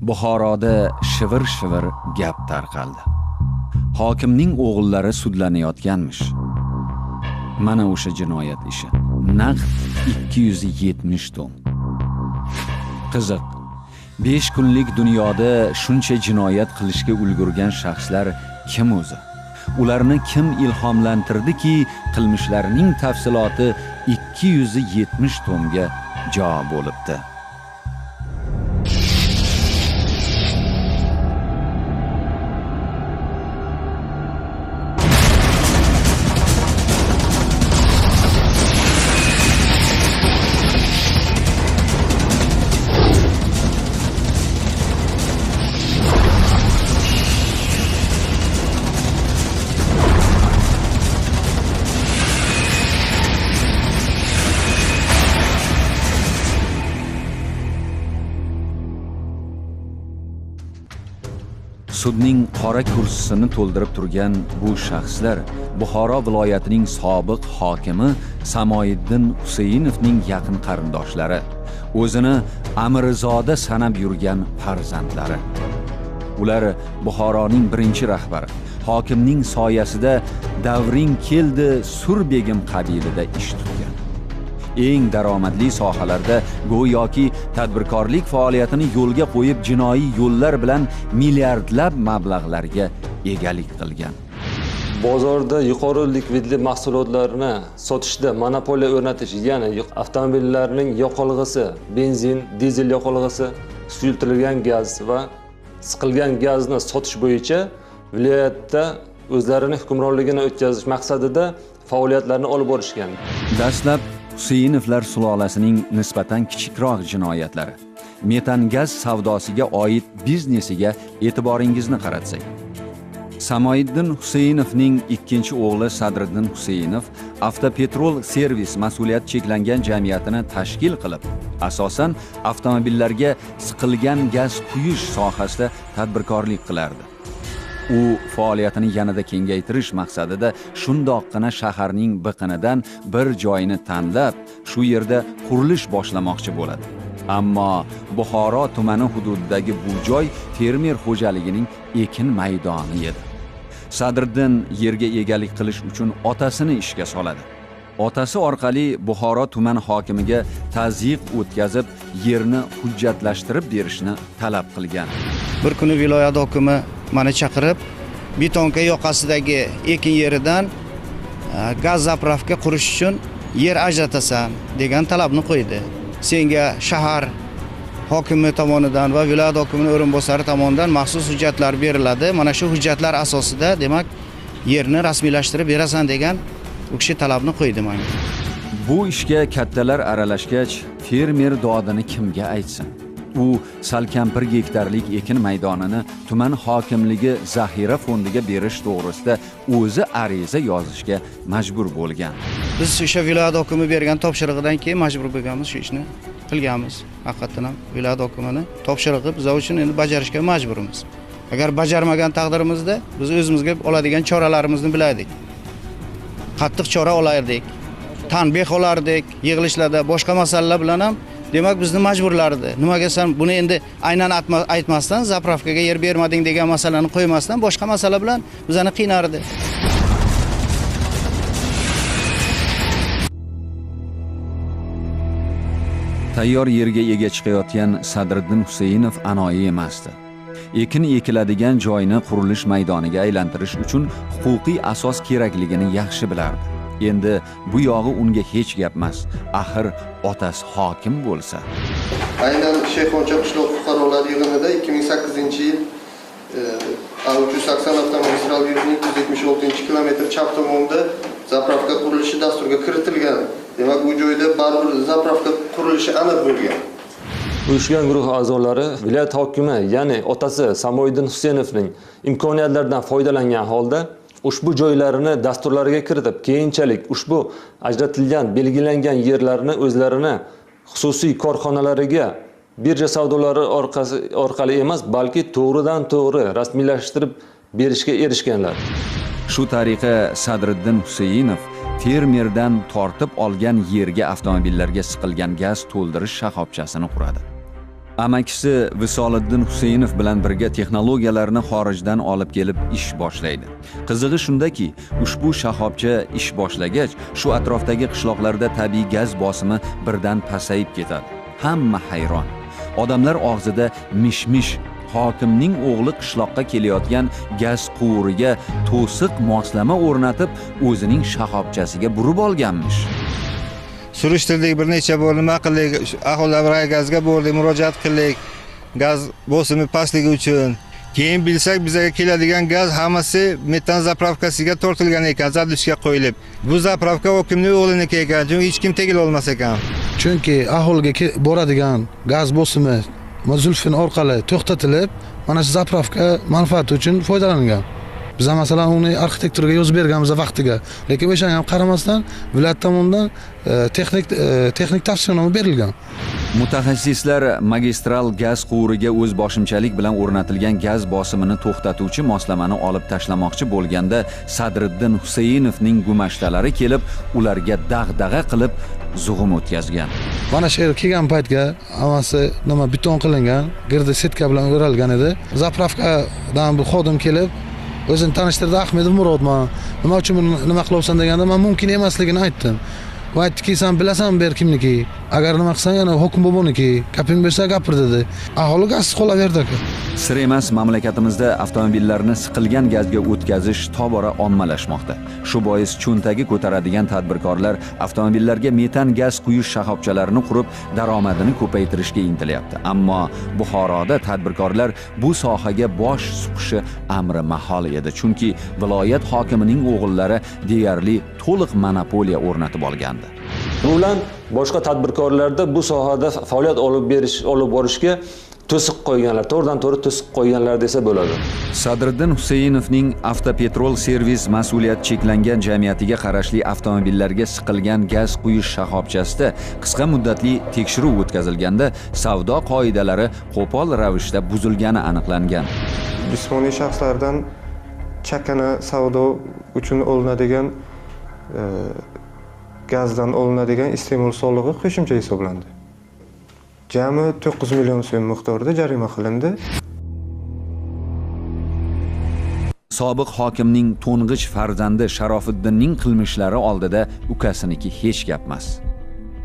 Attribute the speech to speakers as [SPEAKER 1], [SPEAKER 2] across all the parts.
[SPEAKER 1] Buxoroda shivir-shivir gap tarqaldi. Hokimning o'g'illari sudlanayotganmish. Mana o'sha jinoyat ishi. Naqd 270 tom. Qiziq. 5 kunlik dunyoda shuncha jinoyat qilishga ulgurgan shaxslar kim o'zi? Ularni kim ilhomlantirdiki, qilmishlarining tafsiloti 270 tomga jo bo'libdi. Sudning qora kursisini to'ldirib turgan bu shaxslar Buxoro viloyatining sobiq hokimi Samoyiddin Huseynovning yaqin qarindoshlari, o'zini Amirzoda sanab yurgan farzandlari. Ular Buxoroning birinchi rahbari, hokimning soyasida davring keldi Surbegim qabilida ish tutgan. Eng daromadli sohalarda go'yoki tadbirkorlik faoliyatini yo'lga qo'yib, jinoiy yo'llar bilan milliardlab mablag'larga egalik qilgan.
[SPEAKER 2] Bozorda yuqori likvidli mahsulotlarni sotishda monopoliya o'rnatish, ya'ni avtomobillarning yoqilg'isi, benzin, dizel yoqilg'isi, suyultirilgan gaz va siqilgan gazni sotish bo'yicha viloyatda o'zlarining hukmronligini o'tkazish maqsadida faoliyatlarini olib borishgan.
[SPEAKER 1] Dastlab Huseynovlar sulolasining nisbatan kichikroq jinoyatlari, metan gaz savdosiga oid biznesiga e'tiboringizni qaratsak. Samoyiddin Huseynovning ikkinchi o'g'li Sadriddin Huseynov Avtopetrol servis mas'uliyat cheklangan jamiyatini tashkil qilib, asosan avtomobillarga siqilgan gaz quyish sohasida tadbirkorlik qilardi. U faoliyatini yanada kengaytirish maqsadida shundoqqina shaharning biqinidan bir joyini tanlab, shu yerda qurilish boshlamoqchi bo'ladi. Ammo Buxoro tumani hududidagi bu joy fermer xo'jaligining ekin maydoni edi. Sadriddin yerga egalik qilish uchun otasini ishga soladi. Otasi orqali Buxoro tuman hokimiga tazyiq o'tkazib, yerni hujjatlashtirib berishni talab qilgan.
[SPEAKER 3] Bir kuni viloyat hokimi meni chaqirib, betonka yoqasidagi ekin yeridan gaz zapravka qurish uchun yer ajratasan degan talabni qo'ydi. Senga shahar hokimi tomonidan va viloyat hokimining o'rinbosari tomonidan maxsus hujjatlar beriladi. Mana shu hujjatlar asosida, demak, yerni rasmiylashtirib berasan degan u kishi talabni qo'ydi menga.
[SPEAKER 1] Bu ishga kattalar aralashgach, fermer dodini kimga aytsin? U salkam 1 gektarlik ekin maydonini tuman hokimligi zaxira fondiga berish to'g'risida o'zi ariza yozishga majbur bo'lgan.
[SPEAKER 3] Biz o'sha viloyat hokimi bergan topshirig'idan keyin majbur bo'lganmiz, shu ishni qilganmiz. Haqiqatan ham viloyat hokimini topshirig'i biz uchun endi bajarishga majburmiz. Agar bajarmagan taqdirimizda biz o'zimizga oladigan choralarimizni bilardik. Qattiq chora olardik, tanbeh olardik, yig'ilishlarda boshqa masalalar bilan ham, demak, bizni majburlardi. Nimaga sen buni endi aynan aytmasdan, zapravkaga yer bermading degan masalani qo'ymasdan boshqa masala bilan bizani qiynardi.
[SPEAKER 1] Tayyor yerga ega chiqayotgan Sadriddin Huseynov anoyi emasdi. Ekin ekiladigan joyni qurilish maydoniga aylantirish uchun huquqiy asos kerakligini yaxshi bilardi. Endi bu yog'i unga hech gap emas. Axir otasi hokim bo'lsa.
[SPEAKER 4] Aynan Shayxoncha qishloq fuqarolar yig'inida 2008-yil A380 avtomagistral yo'lining 176-kilometr chap tomonida zapravka qurilishi dasturga kiritilgan. Demak, bu joyda baribir zapravka qurilishi aniq bo'lgan.
[SPEAKER 2] Uyushgan guruh a'zolari viloyat hokimi, ya'ni otasi Samoyiddin Huseynovning imkoniyatlaridan foydalangan holda ushbu joylarini dasturlariga kiritib, keyinchalik ushbu ajratilgan, belgilangan yerlarni o'zlarini xususiy korxonalariga birja savdolari orqali emas, balki to'g'ridan-to'g'ri rasmiylashtirib berishga erishganlar.
[SPEAKER 1] Shu tariqa Sadriddin Huseynov fermerdan tortib olgan yerga avtomobillarga siqilgan gaz to'ldirish shoxobchasini quradi. Amakisi Visoliddin Huseynov bilan birga texnologiyalarni xorijdan olib kelib ish boshlaydi. Qizig'i shundaki, ushbu shaxobcha ish boshlagach, shu atrofdagi qishloqlarda tabiiy gaz bosimi birdan pasayib ketadi. Hamma hayron. Odamlar og'zida mish-mish, hokimning o'g'li qishloqqa kelayotgan gaz quvuriga to'siq moslama o'rnatib, o'zining shaxobchasiga burib olganmish.
[SPEAKER 5] Surishtirdik, bir necha bor nima qildik, aholi gazga bordik, murojaat qildik, gaz bosimi pastligi uchun. Keyin bilsak, bizga keladigan gaz hammasi metan zapravkasiga tortilgan ekan, zadishga qo'yilib. Bu zapravka hokimning o'g'liniki ekan, chunki hech kim tegila olmas ekan.
[SPEAKER 6] Chunki aholiga boradigan gaz bosimi Zulfin orqali to'xtatilib, mana shu zapravka manfaati uchun foydalanilgan. Biz masalan uni arxitektorga yozib berganmiz vaqtiga, lekin o'shanga ham qaramasdan viloyat tomonidan texnik tavsiyanoma berilgan.
[SPEAKER 1] Mutaxassislar magistral gaz quvuriga o'z boshimchalik bilan o'rnatilgan gaz bosimini to'xtatuvchi moslamani olib tashlamoqchi bo'lganda Sadriddin Huseynovning gumashtalari kelib, ularga dag'dag'a qilib zug'um o'tkazgan.
[SPEAKER 6] Mana shu yerga kelgan paytga hammasi nima beton qilingan, girdi setka bilan o'ralgan edi. Zapravkadan bir xodim kelib o'zini tanishtirdi, Ahmedov Murodman. Nima uchun buni nima qilyapsan deganda, men mumkin emasligini aytdim. U aytdiki, sen bilasanmi bu yer kimniki? Agar nima qilsang, yana hokim boboniki. Gaping bo'lsa gapir dedi. Aholi gazsiz qolaverdi aka.
[SPEAKER 1] Sir emas, mamlakatimizda avtomobillarni siqilgan gazga o'tkazish tobora ommalashmoqda. Shu bois cho'ntagi ko'taradigan tadbirkorlar avtomobillarga metan gaz quyish shaxobchalarini qurib, daromadini ko'paytirishga intilyapti. Ammo Buxoroda tadbirkorlar bu sohaga bosh suqishi amri mahol edi, chunki viloyat hokimining o'g'illari deyarli to'liq monopoliya o'rnatib olgandi.
[SPEAKER 2] Bu bilan boshqa tadbirkorlarda bu sohada faoliyat olib borishga to'siq qo'yganlar, to'g'ridan-to'g'ri to'siq qo'yganlar desa bo'ladi.
[SPEAKER 1] Sadriddin Huseynovning Avtopetrol servis mas'uliyat cheklangan jamiyatiga qarashli avtomobillarga siqilgan gaz quyish shaxobchasida qisqa muddatli tekshiruv o'tkazilganda savdo qoidalari qo'pol ravishda buzilgani aniqlangan.
[SPEAKER 7] Jismoniy shaxslardan chakana savdo uchun olinadigan gazdan olinadigan iste'mol solig'i qo'shimcha hisoblandi. Jami 9 million so'm miqdorida jarima qilindi.
[SPEAKER 1] Sobiq hokimning to'ng'ich farzandi Sharofiddinning qilmishlari oldida ukasiniki hech gap emas.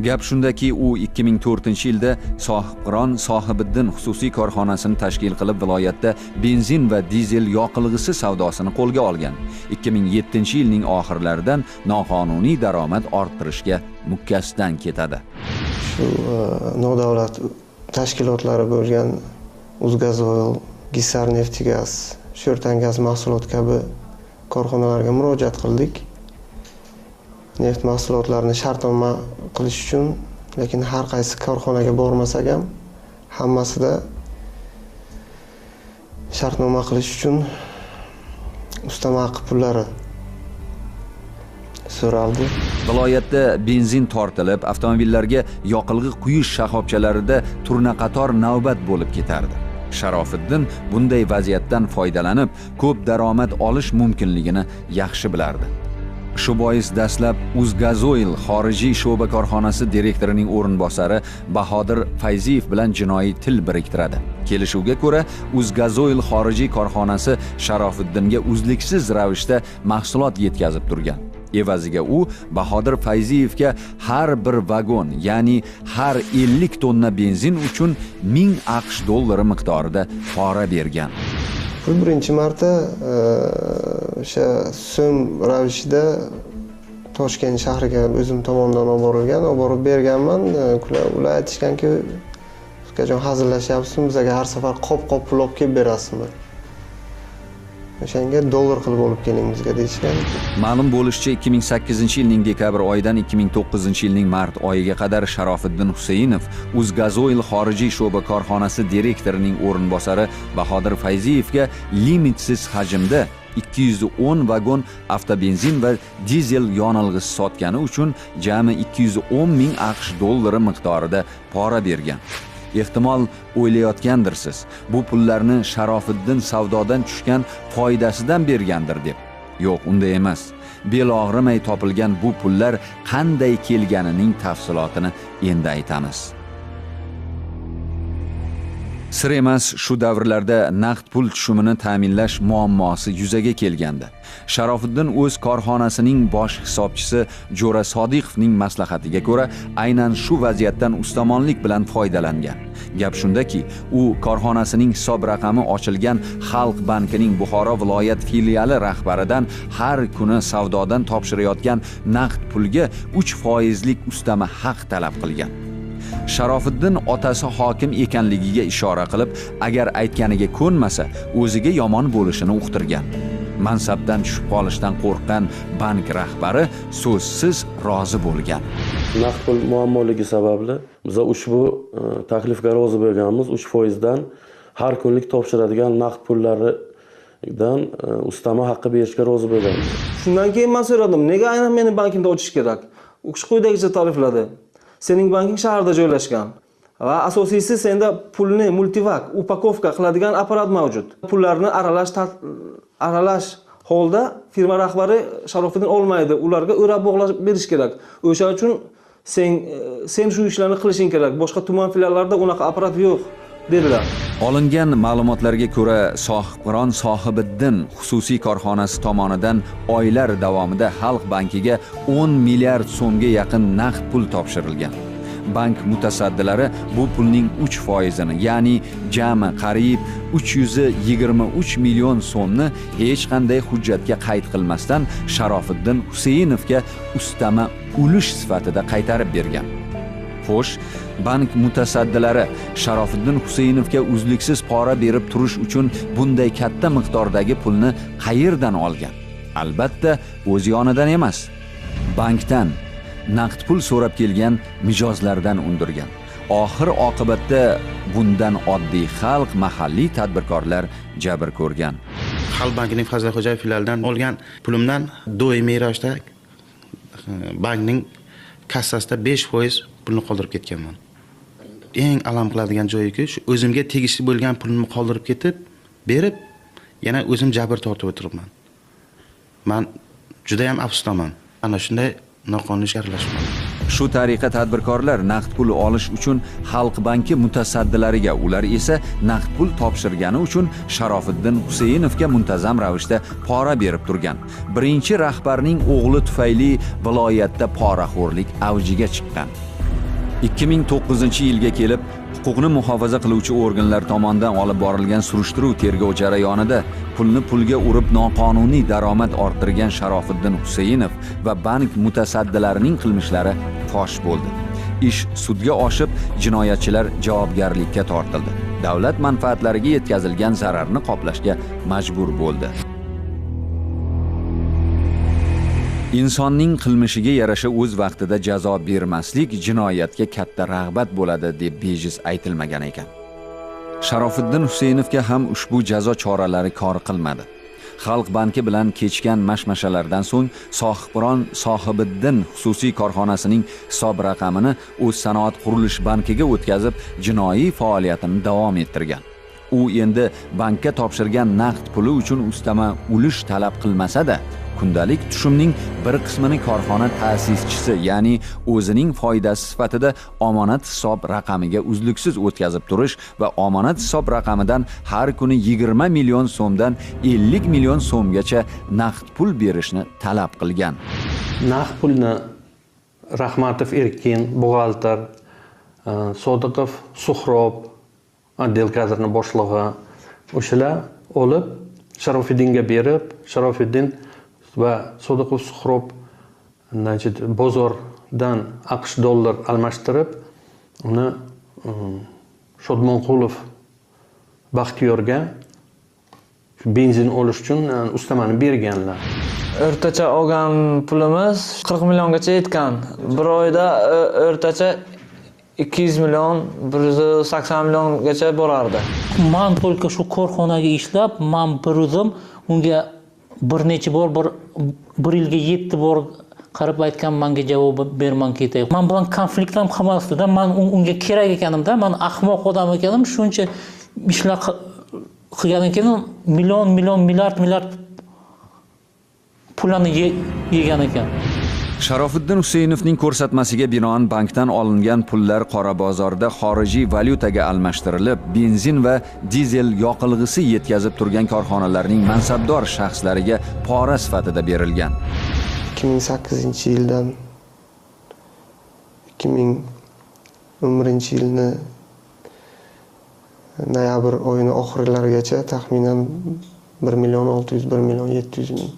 [SPEAKER 1] Gap shundaki, u 2004-yilda Sohibqiron Sohibiddin xususiy korxonasini tashkil qilib, viloyatda benzin va dizel yoqilg'isi savdosini qo'lga olgan. 2007-yilning oxirlaridan noqonuniy daromad orttirishga mukkasidan ketadi.
[SPEAKER 4] Shu nodavlat tashkilotlari bo'lgan Uzgazoil, Gisar Neftigaz, Sho'rtangaz mahsulot kabi korxonalarga murojaat qildik. Neft mahsulotlarini shartnoma qilish uchun, lekin har qaysi korxonaga bormasak ham hammasida shartnoma qilish uchun ustama haqi pullari so'raldi.
[SPEAKER 1] Viloyatda benzin tortilib, avtomobillarga yoqilg'i quyish shaxobchalarida turnaqator navbat bo'lib ketardi. Sharofiddin bunday vaziyatdan foydalanib, ko'p daromad olish mumkinligini yaxshi bilardi. Shu bois dastlab Uzgazoil xorijiy sho'ba korxonasi direktorining o'rinbosari Bahodir Fayziyev bilan jinoiy til biriktiradi. Kelishuvga ko'ra, Uzgazoil xorijiy korxonasi Sharofiddinga uzluksiz ravishda mahsulot yetkazib turgan. Evaziga u Bahodir Fayziyevga har bir vagon, ya'ni har 50 tonna benzin uchun 1000 AQSh dollari miqdorida pora bergan.
[SPEAKER 4] Bu birinchi marta o'sha so'm ravishida Toshkent shahriga o'zim tomonidan olib borilgan, olib borib berganman. Ular aytishganki, ukajon hazillashyapsizmi, bizga har safar qop-qop pul olib kelib berasizmi? O'shanga dollar qilib olib keling bizga deyishgan.
[SPEAKER 1] Ma'lum bo'lishicha, 2008-yilning dekabr oyidan 2009-yilning mart oyiga qadar Sharofiddin Huseynov Uzgazoil xorijiy sho'ba korxonasi direktorining o'rinbosari Bahodir Fayziyevga limitsiz hajmda 210 vagon avtobenzin va dizel yonilg'isi sotgani uchun jami 210 ming AQSh dollari miqdorida pora bergan. Ehtimol o'ylayotgandirsiz, bu pullarni Sharofiddin savdodan tushgan foydasidan bergandir deb. Yo'q, unday emas. Bel og'rimay topilgan bu pullar qanday kelganining tafsilotini endi aytamiz. Sir emas, shu davrlarda naqd pul tushumini ta'minlash muammosi yuzaga kelgandi. Sharofiddin o'z korxonasining bosh hisobchisi Jo'ra Sodiqovning maslahatiga ko'ra aynan shu vaziyatdan ustamonlik bilan foydalangan. Gap shundaki, u korxonasining hisob raqami ochilgan Xalq bankining Buxoro viloyat filiali rahbaridan har kuni savdodan topshirayotgan naqd pulga 3% ustama haq talab qilgan. Sharofiddin otasi hokim ekanligiga ishora qilib, agar aytganiga ko'nmasa, o'ziga yomon bo'lishini uqtirgan. Mansabdan tushib qolishdan qo'rqqan bank rahbari so'zsiz rozi bo'lgan.
[SPEAKER 8] Naqd pul muammoligi sababli biz ushbu taklifga rozi bo'lganmiz. 3% dan har kunlik topshiradigan naqd pullaridan ustama haqqi berishga rozi bo'lganmiz.
[SPEAKER 9] Shundan keyin men so'radim, nega aynan meni bankimda ochish kerak? U kishi quyidagicha ta'rifladi. Sening banking shaharda joylashgan va asosiysi senda pulni multivak upakovka qiladigan apparat mavjud. Pullarni aralash holda firma rahbari Sharofiddin olmaydi, ularga o'rab bog'lab berish kerak. O'sha uchun sen shu ishlarni qilishing kerak. Boshqa tuman filiallarida unaqa apparat yo'q, dedilar.
[SPEAKER 1] Olingan ma'lumotlarga ko'ra, Sohibqiron Sohibiddin xususiy korxonasi tomonidan oylar davomida Xalq bankiga 10 milliard so'mga yaqin naqd pul topshirilgan. Bank mutasaddilari bu pulning 3%ni, ya'ni jami qariyb 323 million so'mni hech qanday hujjatga qayd qilmasdan Sharofiddin Huseynovga ustama ulush sifatida qaytarib bergan. Xo'sh, bank mutasaddilari Sharofiddin Huseynovga uzluksiz pora berib turish uchun bunday katta miqdordagi pulni qayerdan olgan? Albatta, o'z yonidan emas. Bankdan naqd pul so'rab kelgan mijozlardan undirgan. Oxir oqibatda bundan oddiy xalq, mahalliy tadbirkorlar jabr ko'rgan.
[SPEAKER 10] Xalq bankining Fazlixo'jayev filialidan olgan pulimdan doimiy ravishda bankning kassasida 5% pulni qoldirib ketganman. Eng alam qiladigan joyiki, shu o'zimga tegishli bo'lgan pulimni qoldirib ketib, berib, yana o'zim jabr tortib o'tiribman. Men juda ham afsusdaman. Ana shunday noqonuniy ishga aralashman.
[SPEAKER 1] Shu tariqa tadbirkorlar naqd pul olish uchun Xalq banki mutasaddilariga, ular esa naqd pul topshirgani uchun Sharofiddin Huseynovga muntazam ravishda pora berib turgan. Birinchi rahbarning o'g'li tufayli viloyatda poraxo'rlik avjiga chiqqan. 2009-yilga kelib, huquqni muhofaza qiluvchi organlar tomonidan olib borilgan surishtiruv tergov jarayonida pulni pulga urib noqonuniy daromad orttirgan Sharofiddin Huseynov va bank mutasaddilarining qilmishlari fosh bo'ldi. Ish sudga oshib, jinoyatchilar javobgarlikka tortildi. Davlat manfaatlariga yetkazilgan zararni qoplashga majbur bo'ldi. Insonning qilmishiga yarasha o'z vaqtida jazo bermaslik jinoyatga katta rag'bat bo'ladi deb bejiz aytilmagan ekan. Sharofiddin Huseynovga ham ushbu jazo choralari kor qilmadi. Xalq banki bilan kechgan mashmashalardan so'ng Sohibqiron Sohibiddin xususiy korxonasining hisob raqamini o'z sanoat qurilish bankiga o'tkazib, jinoiy faoliyatini davom ettirgan. U endi bankka topshirgan naqd puli uchun ustama ulush talab qilmasa-da, kundalik tushumning bir qismini korxona ta'sischisi, ya'ni o'zining foydasi sifatida omonat hisob raqamiga uzluksiz o'tkazib turish va omonat hisob raqamidan har kuni 20 million so'mdan 50 million so'mgacha naqd pul berishni talab qilgan.
[SPEAKER 11] Naqd pulni Rahmatov Erkin, buxgalter, Sodiqov Suhrob, отдел kadrni boshlig'i, o'shalar olib Sharofiddinga berib, Sharofiddin va Sodiqov Suhrob bozordan AQSh dollar almashtirib, uni Shodmonqulov Baxtiyorga benzin olish uchun ustamani berganlar.
[SPEAKER 12] O'rtacha olgan pulimiz 40 milliongacha yetgan. Bir oyda o'rtacha 200 million, 180 milliongacha borardi.
[SPEAKER 13] Man только shu korxonaga ishlab, man bir o'zim unga bir necha bor, bir yilga 7 bor qarab aytgan, menga javob berman ketay. Men bilan konflikt ham qilmasdi-da, men unga kerak ekanimda, men ahmoq odam ekanim, shuncha ishlar qilgan ekanim, million, million, milliard, milliard pullarni yegan ekan.
[SPEAKER 1] Sharofiddin Huseynovning ko'rsatmasiga binoan bankdan olingan pullar qora bozorda xorijiy valyutaga almashtirilib, benzin va dizel yoqilg'isi yetkazib turgan korxonalarning mansabdor shaxslariga pora sifatida berilgan.
[SPEAKER 4] 2008-yildan 2011-yilni noyabr oyining oxirlarigacha taxminan 1 million 600 1 million 700 ming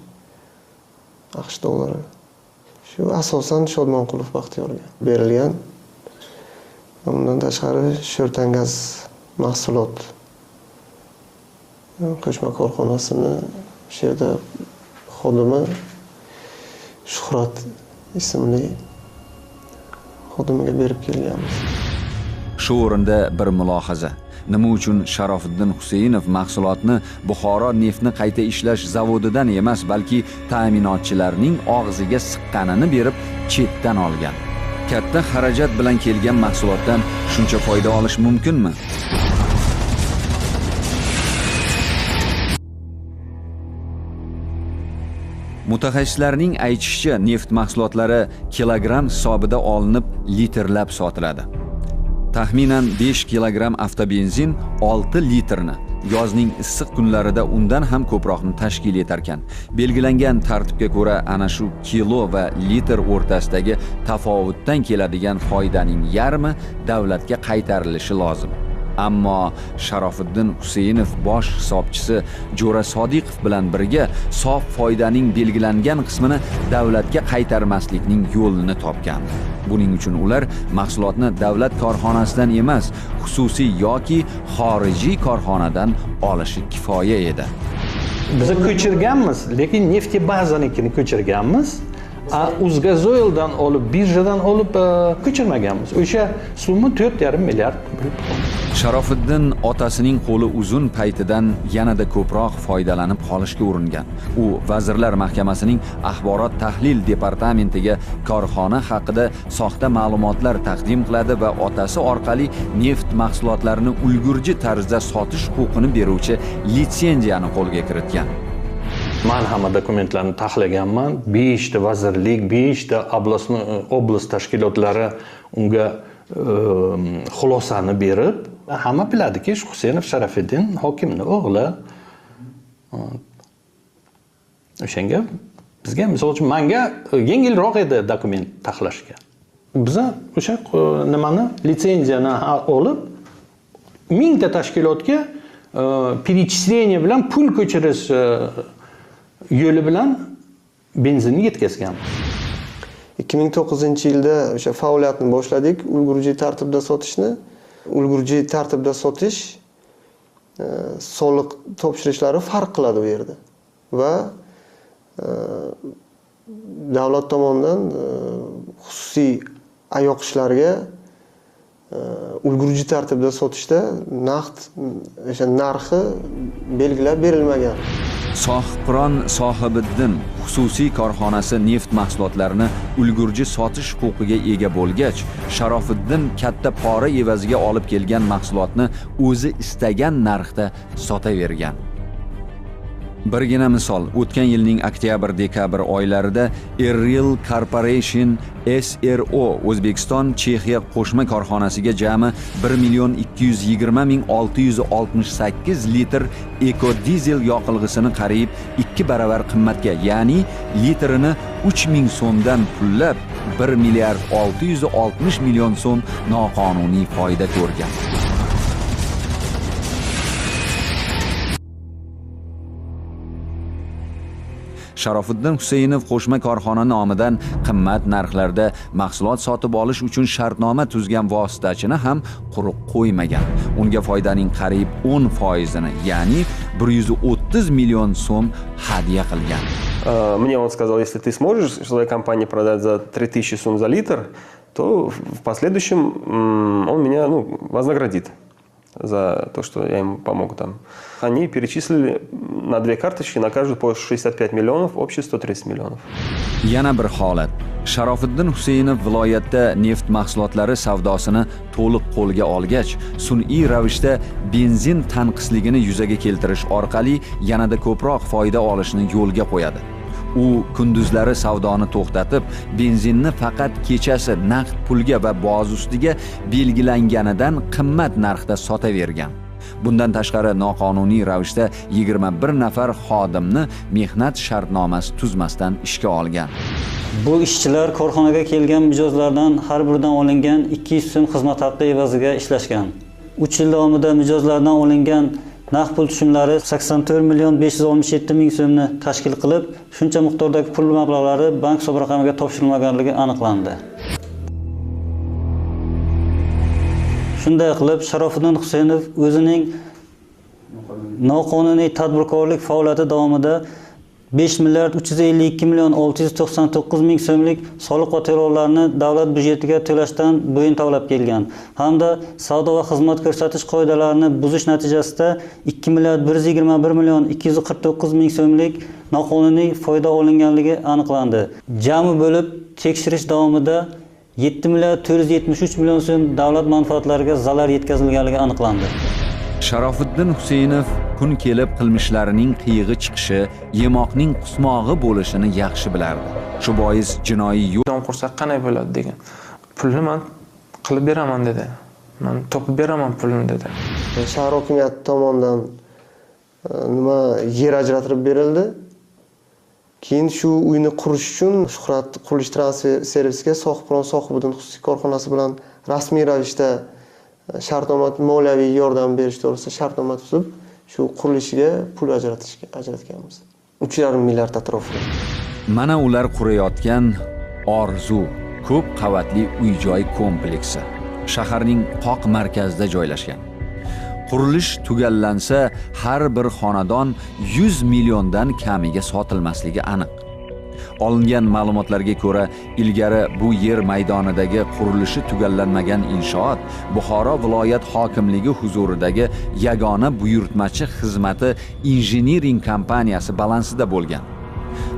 [SPEAKER 4] AQSh dollari. Shu asosan Shodmonqulov Baxtiyorga berilgan. Undan tashqari Sho'rtangaz mahsulot qo'shma korxonasini o'sha yerda xodimi Shuhrat ismli xodimiga berib kelganmiz.
[SPEAKER 1] Shu o'rinda bir mulohaza. Nima uchun Sharofiddin Huseynov mahsulotni Buxoro neftni qayta ishlash zavodidan emas, balki ta'minotchilarning og'ziga siqqanini berib chetdan olgan? Katta xarajat bilan kelgan mahsulotdan shuncha foyda olish mumkinmi? Mutaxassislarning aytishicha, neft mahsulotlari kilogramm hisobida olinib, litrlab sotiladi. Taxminan 5 kilogramm avtobenzin 6 litrni, yozning issiq kunlarida undan ham ko'proqni tashkil etarkan. Belgilangan tartibga ko'ra ana shu kilo va litr o'rtasidagi tafovutdan keladigan foydaning yarmi davlatga qaytarilishi lozim. Ammo Sharofiddin Huseynov bosh hisobchisi Jo'ra Sodiqov bilan birga sof foydaning belgilangan qismini davlatga qaytarmaslikning yo'lini topgan. Buning uchun ular mahsulotni davlat korxonasidan emas, xususiy yoki xorijiy korxonadan olishi kifoya edi.
[SPEAKER 11] Biz ko'chirganmiz, lekin Neftibazaninkini ko'chirganmiz. Uzgazoildan olib, birjadan olib ko'chirmaganmiz. O'sha summa 4,5 milliard bo'lib qoldi.
[SPEAKER 1] Sharofiddin otasining qo'li uzun paytidan yanada ko'proq foydalanib qolishga uringan. U Vazirlar Mahkamasining axborot tahlil departamentiga korxona haqida soxta ma'lumotlar taqdim qiladi va otasi orqali neft mahsulotlarini ulgurji tarzda sotish huquqini beruvchi litsenziyani qo'lga kiritgan.
[SPEAKER 11] Men hamma dokumentlarni taxlaganman. 5 ta vazirlik, 5 ta oblast tashkilotlari unga xulosani berib, hamma biladiki, Huseynov Sharofiddin hokimning o'g'li. O'shanga bizga, misol uchun, menga yengilroq edi dokument taxlashga. Biz o'sha nimani litsenziyani olib, 1000 ta tashkilotga перечисление bilan pul ko'chirish yo'li bilan benzinni yetkazganmiz.
[SPEAKER 4] 2009-yilda o'sha faoliyatni boshladik, ulgurji tartibda sotishni. Ulgurji tartibda sotish soliq topshirishlari farq qiladi u yerda. Va davlat tomonidan xususiy ayoqishlarga ulgurji tartibda sotishda naqd o'sha narxi belgilab berilmagan.
[SPEAKER 1] Sohibqiron Sohibiddin xususiy korxonasi neft mahsulotlarini ulgurji sotish huquqiga ega bo'lgach, Sharofiddin katta pora evaziga olib kelgan mahsulotni o'zi istagan narxda sotavergan. Birgina misol, o'tgan yilning oktyabr-dekabr oylarida Eril Corporation SRO O'zbekiston Chexiya qo'shma korxonasiga jami 1 220 668 litr ekodizel yoqilg'isini qariyb 2 baravar qimmatga, ya'ni litrini 3000 so'mdan pullab 1 milliard 660 million so'm noqonuniy foyda ko'rgan. Sharofiddin Huseynov qo'shma korxona nomidan qimmat narxlarda mahsulot sotib olish uchun shartnoma tuzgan vositachini ham quruq qo'ymagan. Unga foydaning qariyb 10%ni, ya'ni 130 million so'm hadya qilgan.
[SPEAKER 14] Мне он сказал, если ты сможешь своей компании продать за 3000 сум за литр, то в последующем он меня, ну, вознаградит за то, что я ему помогу там. Они перечислили на две карточки, на каждую по 65 миллионов, общий 130 миллионов.
[SPEAKER 1] Yana bir holat. Sharofiddin Huseynov viloyatda neft mahsulotlari savdosini to'liq qo'lga olgach, sun'iy ravishda benzin tanqisligini yuzaga keltirish orqali yanada ko'proq foyda olishni yo'lga qo'yadi. U kunduzlari savdoni to'xtatib, benzinni faqat kechasi naqd pulga va boz ustiga belgilanganidan qimmat narxda sotavergan. Bundan tashqari noqonuniy ravishda 21 nafar xodimni mehnat shartnomasi tuzmasdan ishga olgan.
[SPEAKER 15] Bu ishchilar korxonaga kelgan mijozlardan har biridan olingan 200 so'm xizmat haqqi evaziga ishlashgan. 3 yil davomida mijozlardan olingan naqd pul tushumlari 84 million 567 ming so'mni tashkil qilib, shuncha miqdordagi pul mablag'lari bank hisob raqamiga topshirilmaganligi aniqlandi. Shunday qilib, Sharofiddin Huseynov o'zining noqonuniy tadbirkorlik faoliyati davomida 5 milliard 352 million 699 ming so'mlik soliq va to'lovlarni davlat byudjetiga to'lashdan bo'yin tovlab kelgan hamda savdo va xizmat ko'rsatish qoidalarini buzish natijasida 2 milliard 121 million 249 ming so'mlik noqonuniy foyda olinganligi aniqlandi. Jami bo'lib tekshirish davomida 7 milliard 473 million so'm davlat manfaatlariga zarar yetkazilganligi aniqlandi.
[SPEAKER 1] Sharofiddin Huseynov kun kelib qilmishlarining qiyig'i chiqishi, yemoqning qusmog'i bo'lishini yaxshi bilardi. Shu bois jinoiy yo'l
[SPEAKER 16] dom qursak qanday bo'ladi degan. Pulni men qilib beraman dedi. Men topib beraman pulni dedi.
[SPEAKER 4] Shahar hokimiyati tomonidan nima yer ajratilib berildi. Keyin shu uyni qurish uchun Shuhrat qurilish transfer servisiga Sohibqiron Sohibiddin xususiy korxonasi bilan rasmiy ravishda shartnoma, moliyaviy yordam berish to'g'risida shartnoma tuzib, shu qurilishiga pul ajratganmiz. 3,5 milliard atrofida.
[SPEAKER 1] Mana ular qurayotgan Orzu ko'p qavatli uy-joy kompleksi shaharning qoq markazida joylashgan. Qurilish tugallansa, har bir xonadon 100 milliondan kamiga sotilmasligi aniq. Olingan ma'lumotlarga ko'ra, ilgari bu yer maydonidagi qurilishi tugallanmagan inshoot Buxoro viloyat hokimligi huzuridagi yagona buyurtmachi xizmati injiniring kompaniyasi balansida bo'lgan.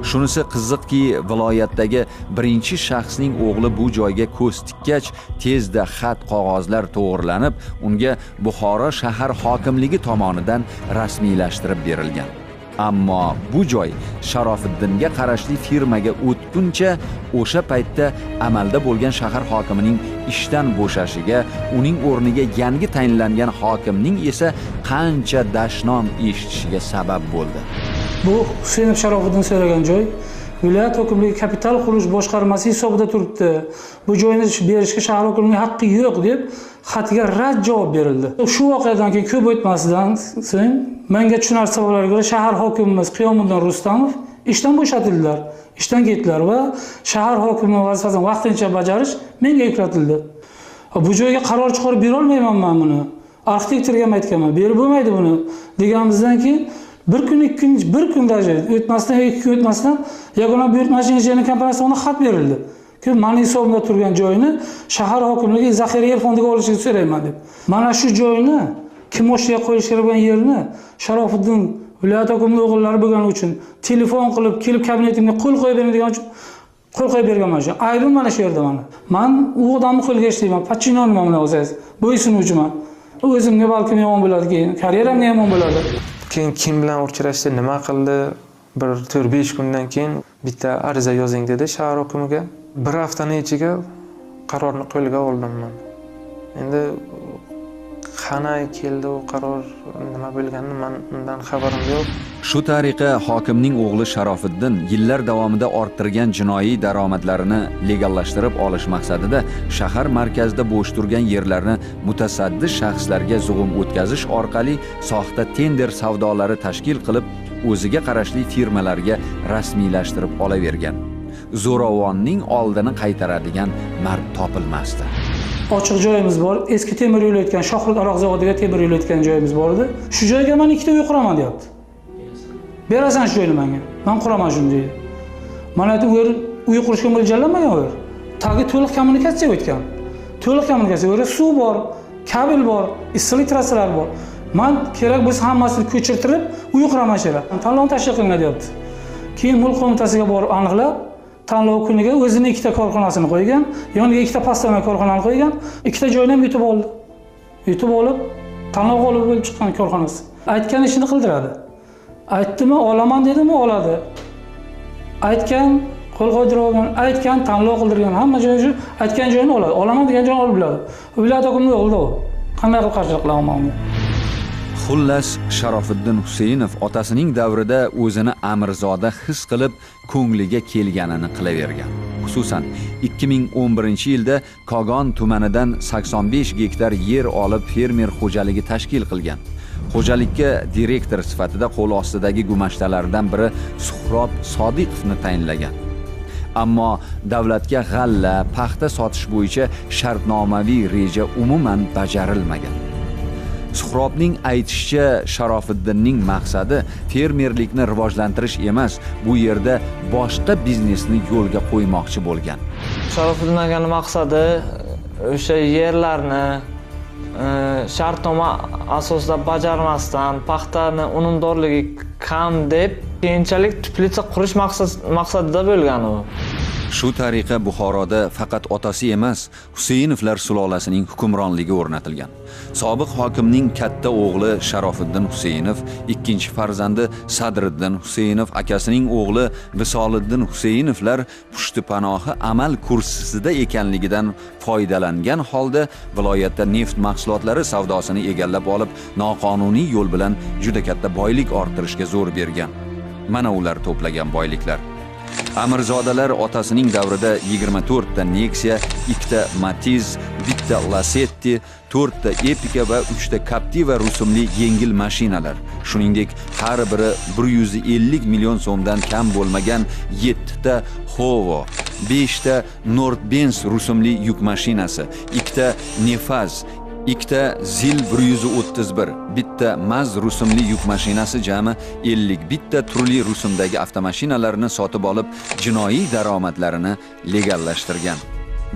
[SPEAKER 1] Shunisi qiziqki, viloyatdagi birinchi shaxsning o'g'li bu joyga ko'z tikkach, tezda xat qog'ozlar to'g'rilanib, unga Buxoro shahar hokimligi tomonidan rasmiylashtirib berilgan. Ammo bu joy Sharofiddinga qarashli firmaga o'tguncha o'sha paytda amalda bo'lgan shahar hokimining ishdan bo'shashiga, uning o'rniga yangi tayinlangan hokimning esa qancha dashnom eshitishiga sabab bo'ldi.
[SPEAKER 17] Bu Huseynov Sharofiddin so'ragan joy viloyat hokimligi kapital qurilish boshqarmasi hisobida turibdi. Bu joyni berishga shahar hokimligining haqqi yo'q deb xatga rad javob berildi. Shu voqeadan keyin ko'p o'tmasdan so'ng menga tushunarli sabablarga ko'ra shahar hokimimiz Qiyomiddin Rustamov ishdan bo'shatildilar, ishdan ketdilar va shahar hokimi vazifasini vaqtincha bajarish menga yuklatildi. Bu joyga qaror chiqarib bera olmayman men buni. Arxitektorga ham aytganman, berib bo'lmaydi buni deganimizdan keyin bir kun, ikki kun, bir kun даже o'tmasdan, ikki kun o'tmasdan yagona buyurtmachi injenerlik kompaniyasiga xat berildi. Ki meni hisobimda turgan joyni shahar hokimligi zaxira yer fondiga olishini so'rayman deb. Mana shu joyni kimoshga qo'yish kerak bo'lgan yerni Sharofiddin viloyat hokimining o'g'illari bo'lgani uchun telefon qilib kelib kabinetimga qo'l qo'yib bering degan uchun qo'l qo'yib berganman shu. Aybim mana shu yerda mana. Men u odamni qo'liga ishlayman, подчинённыйman mana o'zingiz. Bo'ysunuvchiman. O'zimga balkim yomon bo'ladi keyin, karyeramga yomon bo'ladi.
[SPEAKER 16] Keyin kim bilan uchrashdi, nima qildi? Bir 4-5 kundan keyin bitta ariza yozing dedi shahar hokimiga. Bir haftaning ichiga qarorni qo'lga oldim men. Endi qanday keldi u qaror, nima bo'lganini men undan xabarim yo'q.
[SPEAKER 1] Shu tariqa hokimning o'g'li Sharofiddin yillar davomida orttirgan jinoiy daromadlarini legallashtirib olish maqsadida shahar markazida bo'sh turgan yerlarni mutasaddi shaxslarga zug'um o'tkazish orqali soxta tender savdolari tashkil qilib, o'ziga qarashli firmalarga rasmiylashtirib olavergan. Zo'ravonning oldini qaytaradigan mard topilmasdi.
[SPEAKER 17] Ochiq joyimiz bor, eski temir yo'l o'tgan Shohrud aroq zavodiga temir yo'l o'tgan joyimiz bor edi. Shu joyga men ikkita uy quraman deyapti. Berasan shu joyni menga. Men quraman shuni deydi. Mana u yer uy qurishga mo'ljallanmagan u yer. Tagi to'liq kommunikatsiya o'tgan. To'liq kommunikatsiya, u yerda suv bor, kabel bor, issiqlik trassalari bor. Men kerak bo'lsa hammasini ko'chirtirib uy quraman shu yerga. Tanlov tashkil qilinadi deyapti. Keyin mulk qo'mitasiga borib aniqlab, tanlov kuniga o'zini ikkita korxonasini qo'ygan, yoniga ikkita pastama korxonani qo'ygan, ikkita joyni ham yutib oldi. Yutib olib, tanlov g'olibi bo'lib chiqqan korxonasi. Aytgan ishini qildiradi. Aytdimi, olaman dedimi, oladi. Aytgan, qo'l qo'ydirib olgan, aytgan, tanlov qildirgan, hamma joyi shu aytgan joyini oladi. Olaman degan joyini olib biladi. Viloyat hokimligi o'g'li u. Qanday qilib qarshilik qilaman unga?
[SPEAKER 1] Xullas, Sharofiddin Huseynov otasining davrida o'zini amirzoda his qilib, ko'ngliga kelganini qilavergan. Xususan, 2011-yilda Kogon tumanidan 85 gektar yer olib fermer xo'jaligi tashkil qilgan. Xo'jalikka direktor sifatida qo'l ostidagi gumashtalardan biri Suhrob Sodiqovni tayinlagan. Ammo davlatga g'alla, paxta sotish bo'yicha shartnomaviy reja umuman bajarilmagan. Suhrobning aytishicha, Sharofiddinning maqsadi fermerlikni rivojlantirish emas, bu yerda boshqa biznesni yo'lga qo'ymoqchi bo'lgan.
[SPEAKER 12] Sharofiddin akaning maqsadi o'sha yerlarni shartnoma asosida bajarmasdan, paxtani unumdorligi kam deb keyinchalik teplitsa qurish maqsadida bo'lgan u.
[SPEAKER 1] Shu tariqa Buxoroda faqat otasi emas, Huseynovlar sulolasining hukmronligi o'rnatilgan. Sobiq hokimning katta o'g'li Sharofiddin Huseynov, ikkinchi farzandi Sadriddin Huseynov, akasining o'g'li Visoliddin Huseynovlar pushtipanohi amal kursisida ekanligidan foydalangan holda viloyatda neft mahsulotlari savdosini egallab olib, noqonuniy yo'l bilan juda katta boylik orttirishga zo'r bergan. Mana ular to'plagan boyliklar. Amirzodalar otasining davrida 24 ta Nexia, 2 ta Matiz, 1 ta Lacetti, 4 ta Epica va 3 ta Captiva rusumli yengil mashinalar, shuningdek har biri 150 million so'mdan kam bo'lmagan 7 ta Howo, 5 ta Nord-Benz rusumli yuk mashinasi, 2 ta Nefaz, 2 ta Zil 131, 1 ta Maz rusumli yuk mashinasi, jami 51 ta turli rusumdagi avtomashinalarni sotib olib, jinoiy daromadlarini legallashtirgan.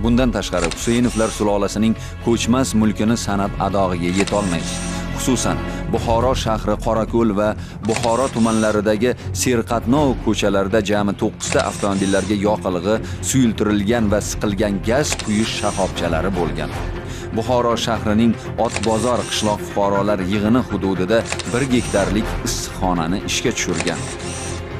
[SPEAKER 1] Bundan tashqari Huseynovlar sulolasining ko'chmas mulkini sanab adog'iga yetolmaysiz. Xususan, Buxoro shahri Qorako'l va Buxoro tumanlaridagi serqatnov ko'chalarda jami 9 ta avtomobillarga yoqilg'i, suyultirilgan va siqilgan gaz quyish shoxobchalari bo'lgan. Buxoro shahrining Otbozor qishloq fuqarolar yig'ini hududida 1 gektarlik issiqxonani ishga tushirgan.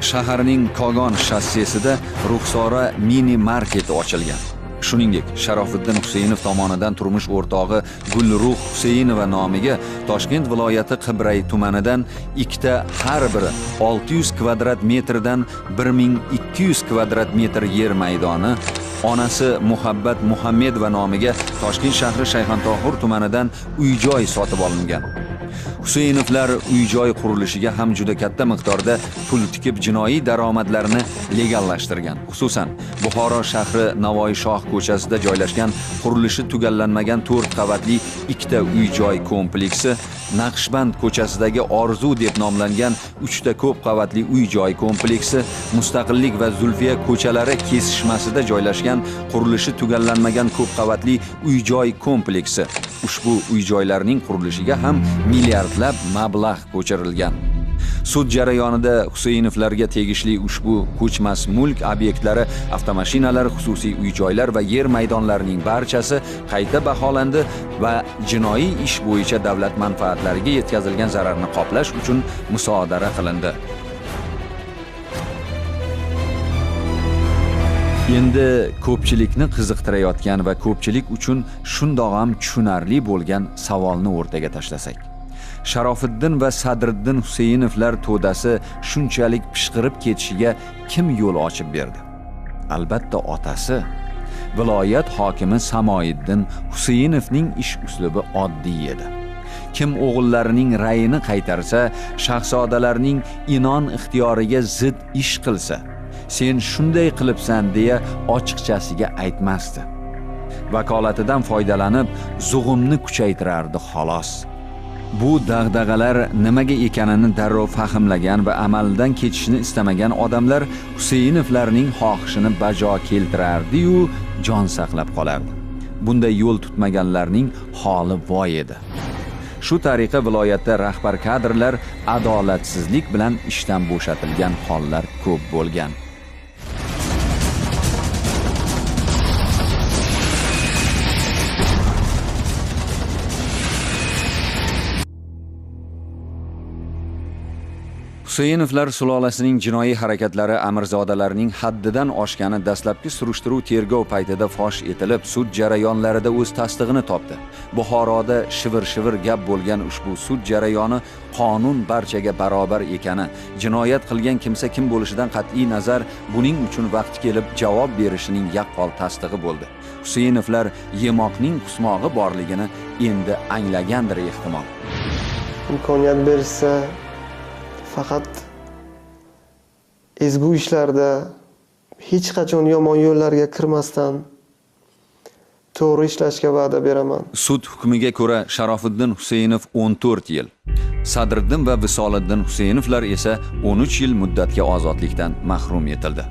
[SPEAKER 1] Shaharning Kogon shossesida Ruxsora mini marketi ochilgan. Shuningdek, Sharofiddin Huseynov tomonidan turmush o'rtog'i Gulruh Huseynova nomiga Toshkent viloyati Qibray tumanidan 2 ta har biri 600 kvadrat metrdan 1200 kvadrat metr yer maydoni, onasi Muhabbat Muhammedova nomiga Toshkent shahri Shayxontohur tumanidan uy-joy sotib olingan. Huseynovlar uy-joy qurilishiga ham juda katta miqdorda pul tikib jinoiy daromadlarini legallashtirgan. Xususan, Buxoro shahri Navoiy shoh ko'chasida joylashgan qurilishi tugallanmagan 4 qavatli 2 ta uy-joy kompleksi, Naqshband ko'chasidagi Orzu deb nomlangan 3 ta ko'p qavatli uy-joy kompleksi, Mustaqillik va Zulfiya ko'chalari kesishmasida joylashgan qurilishi tugallanmagan ko'p qavatli uy-joy kompleksi. Ushbu uy-joylarning qurilishiga ham milliardlab mablag' ko'chirilgan. Sud jarayonida Huseynovlarga tegishli ushbu ko'chmas mulk obyektlari, avtomashinalar, xususiy uy-joylar va yer maydonlarining barchasi qayta baholandi va jinoiy ish bo'yicha davlat manfaatlariga yetkazilgan zararni qoplash uchun musodara qilindi. Endi ko'pchilikni qiziqtirayotgan va ko'pchilik uchun shundoq ham tushunarli bo'lgan savolni o'rtaga tashlasak. Sharofiddin va Sadriddin Huseynovlar to'dasi shunchalik pishqirib ketishiga kim yo'l ochib berdi? Albatta otasi, viloyat hokimi Samoyiddin Huseynovning ish uslubi oddiy edi. Kim o'g'illarining ra'yini qaytarsa, shahzodalarning inon ixtiyoriga zid ish qilsa, sen shunday qilibsan deya ochiqchasiga aytmasdi. Vakolatidan foydalanib, zug'umni kuchaytirardi xolos. Bu dag'dag'alar nimaga ekanini darrov fahmlagan va amaldan kechishni istamagan odamlar Huseynovlarning xohishini bajo keltirardi-yu, jon saqlab qolardi. Bunday yo'l tutmaganlarning holi voy edi. Shu tariqa viloyatda rahbar kadrlar adolatsizlik bilan ishdan bo'shatilgan hollar ko'p bo'lgan. Huseynovlar sulolasining jinoiy harakatlari amirzodalarning haddidan oshgani dastlabki surishtiruv tergov paytida fosh etilib, sud jarayonlarida o'z tasdig'ini topdi. Buxoroda shivir-shivir gap bo'lgan ushbu sud jarayoni qonun barchaga barobar ekani, jinoyat qilgan kimsa kim bo'lishidan qat'iy nazar buning uchun vaqti kelib javob berishining yaqqol tasdig'i bo'ldi. Huseynovlar yemoqning qusmog'i borligini endi anglagandir ehtimol.
[SPEAKER 4] Imkoniyat bersa faqat ezgu ishlarda hech qachon yomon yo'llarga kirmasdan to'g'ri ishlashga va'da beraman.
[SPEAKER 1] Sud hukmiga ko'ra Sharofiddin Huseynov 14 yil, Sadriddin va Visoliddin Huseynovlar esa 13 yil muddatga ozodlikdan mahrum etildi.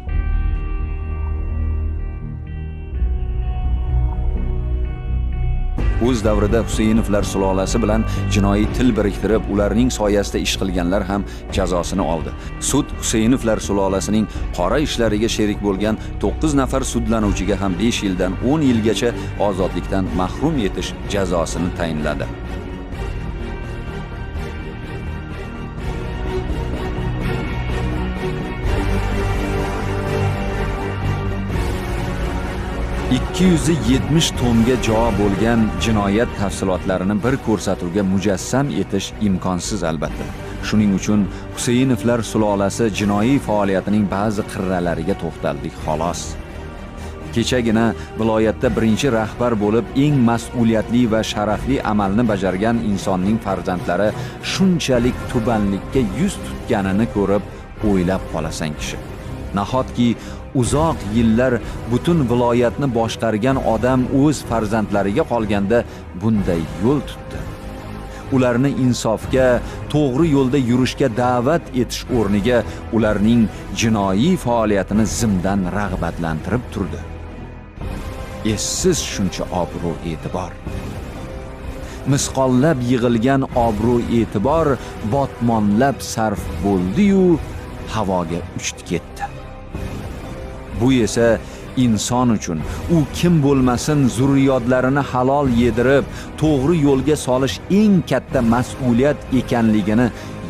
[SPEAKER 1] O'z davrida Huseynovlar sulolasi bilan jinoiy til biriktirib, ularning soyasida ish qilganlar ham jazosini oldi. Sud Huseynovlar sulolasining qora ishlariga sherik bo'lgan 9 nafar sudlanuvchiga ham 5 yildan 10 yilgacha ozodlikdan mahrum etish jazosini tayinladi. ...270 tomga jo bo'lgan jinoyat tafsilotlarini bir ko'rsatuvga mujassam etish imkonsiz albatta. Shuning uchun Huseynovlar sulolasi jinoiy faoliyatining ba'zi qirralariga to'xtaldik xolos. Kechagina viloyatda birinchi rahbar bo'lib, eng mas'uliyatli va sharafli amalni bajargan insonning farzandlari shunchalik tubanlikka yuz tutganini ko'rib o'ylab qolasan kishi. Nahotki uzoq yillar butun viloyatni boshqargan odam o'z farzandlariga qolganda bunday yo'l tutdi. Ularni insofga, to'g'ri yo'lda yurishga da'vat etish o'rniga ularning jinoiy faoliyatini zimdan rag'batlantirib turdi. Essiz shuncha obro' e'tibor. Misqollab yig'ilgan obro' e'tibor botmonlab sarf bo'ldi-yu, havoga uchdi ketdi. Bu esa inson uchun, u kim bo'lmasin, zurriyotlarini halol yedirib, to'g'ri yo'lga solish eng katta mas'uliyat ekanligini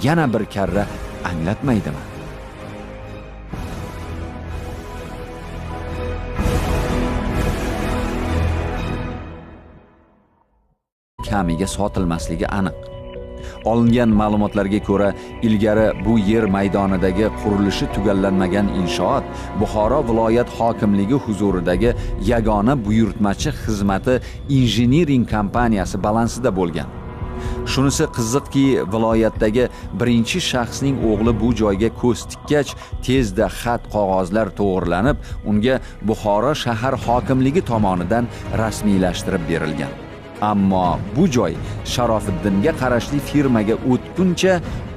[SPEAKER 1] yana bir karra anglatmaydimi? Kamiga sotilmasligi aniq. Olingan ma'lumotlarga ko'ra, ilgari bu yer maydonidagi qurilishi tugallanmagan inshoot Buxoro viloyat hokimligi huzuridagi yagona buyurtmachi xizmati injiniring kompaniyasi balansida bo'lgan. Shunisi qiziqki, viloyatdagi birinchi shaxsning o'g'li bu joyga ko'z tikkach, tezda xat qog'ozlar to'g'rilanib, unga Buxoro shahar hokimligi tomonidan rasmiylashtirib berilgan. Ammo bu joy Sharofiddinga qarashli firmaga o'tguncha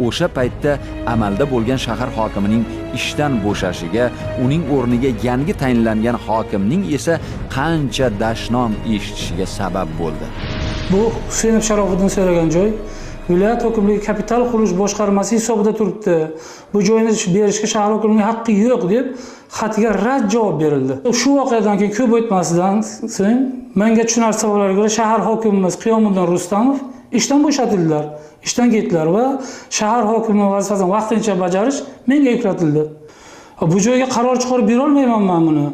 [SPEAKER 1] o'sha paytda amalda bo'lgan shahar hokimining ishdan bo'shashiga, uning o'rniga yangi tayinlangan hokimning esa qancha dashnom eshitishiga sabab bo'ldi.
[SPEAKER 17] Bu Huseynov Sharofiddin so'ragan joy viloyat hokimligi kapital qurilish boshqarmasi hisobida turibdi. Bu joyni berishga shahar hokimligining haqqi yo'q deb xatga rad javob berildi. Shu voqeadan keyin ko'p o'tmasdan so'ng menga tushunarli sabablarga ko'ra shahar hokimimiz Qiyomiddin Rustamov ishdan bo'shatildilar, ishdan ketdilar va shahar hokimi vazifasini vaqtincha bajarish menga yuklatildi. Bu joyga qaror chiqarib bera olmayman men buni.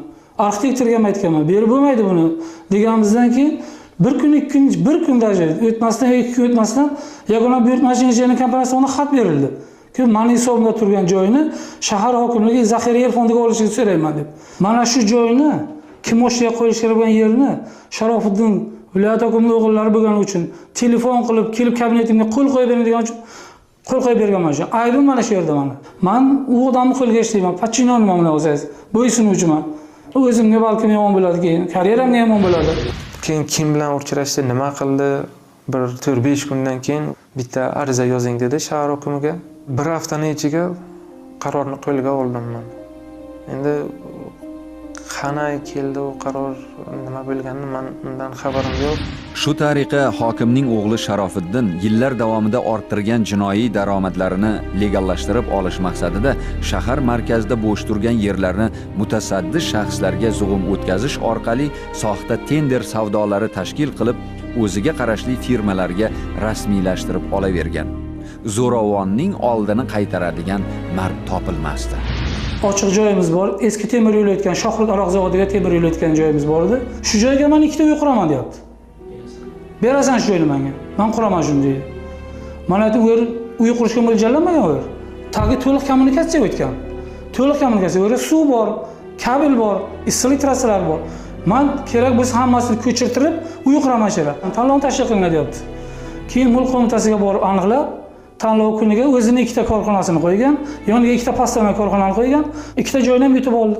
[SPEAKER 17] Arxitektorga ham aytganman, berib bo'lmaydi buni deganimizdan keyin bir kun, ikki kun, bir kun даже o'tmasdan, ikki kun o'tmasdan yagona buyurtmachi injenerlik kompaniyasiga xat berildi. Ki meni hisobimda turgan joyni shahar hokimligi zaxira yer fondiga olishini so'rayman deb. Mana shu joyni kimoshga qo'yish kerak bo'lgan yerni Sharofiddin viloyat hokimining o'g'illari bo'lgani uchun telefon qilib kelib kabinetimga qo'l qo'yib bering degan uchun qo'l qo'yib berganman shu. Aybim mana shu yerda mana. Men u odamni qo'liga ishlayman, подчинённыйman mana o'zingiz. Bo'ysunuvchiman. O'zimga balkim yomon bo'ladi, keyin karyeramga yomon bo'ladi.
[SPEAKER 16] Keyin kim bilan uchrashdi, nima qildi? Bir 4-5 kundan keyin bitta ariza yozing dedi shahar hokimiga. Bir haftani ichiga qarorni qo'lga oldim men. Endi qanday keldi u qaror, nima bo'lganini men undan xabarim yo'q.
[SPEAKER 1] Shu tariqa hokimning o'g'li Sharofiddin yillar davomida orttirgan jinoiy daromadlarini legallashtirib olish maqsadida shahar markazida bo'sh turgan yerlarni mutasaddi shaxslarga zug'um o'tkazish orqali soxta tender savdolari tashkil qilib, o'ziga qarashli firmalarga rasmiylashtirib olavergan. zo'ravonning oldini qaytaradigan mard topilmasdi.
[SPEAKER 17] Ochiq joyimiz bor, eski temir yo'l o'tgan Shohrud aroq zavodiga temir yo'l o'tgan joyimiz bor edi. Shu joyga men ikkita uy quraman deyapti. Berasan shu joyni menga. Men quraman shuni deydi. Mana u yer uy qurishga mo'ljallanmagan u yer. Tagi to'liq kommunikatsiya o'tgan. To'liq kommunikatsiya, u yerda suv bor, kabel bor, issiqlik trassalari bor. Men kerak bo'lsa hammasini ko'chirtirib uy quraman shu yerga. Tanlov tashkil qilinadi deyapti. Keyin mulk qo'mitasiga borib aniqlab, tanlov kuniga o'zini ikkita korxonasini qo'ygan, yoniga ikkita pastama korxonani qo'ygan, ikkita joyni ham yutib oldi.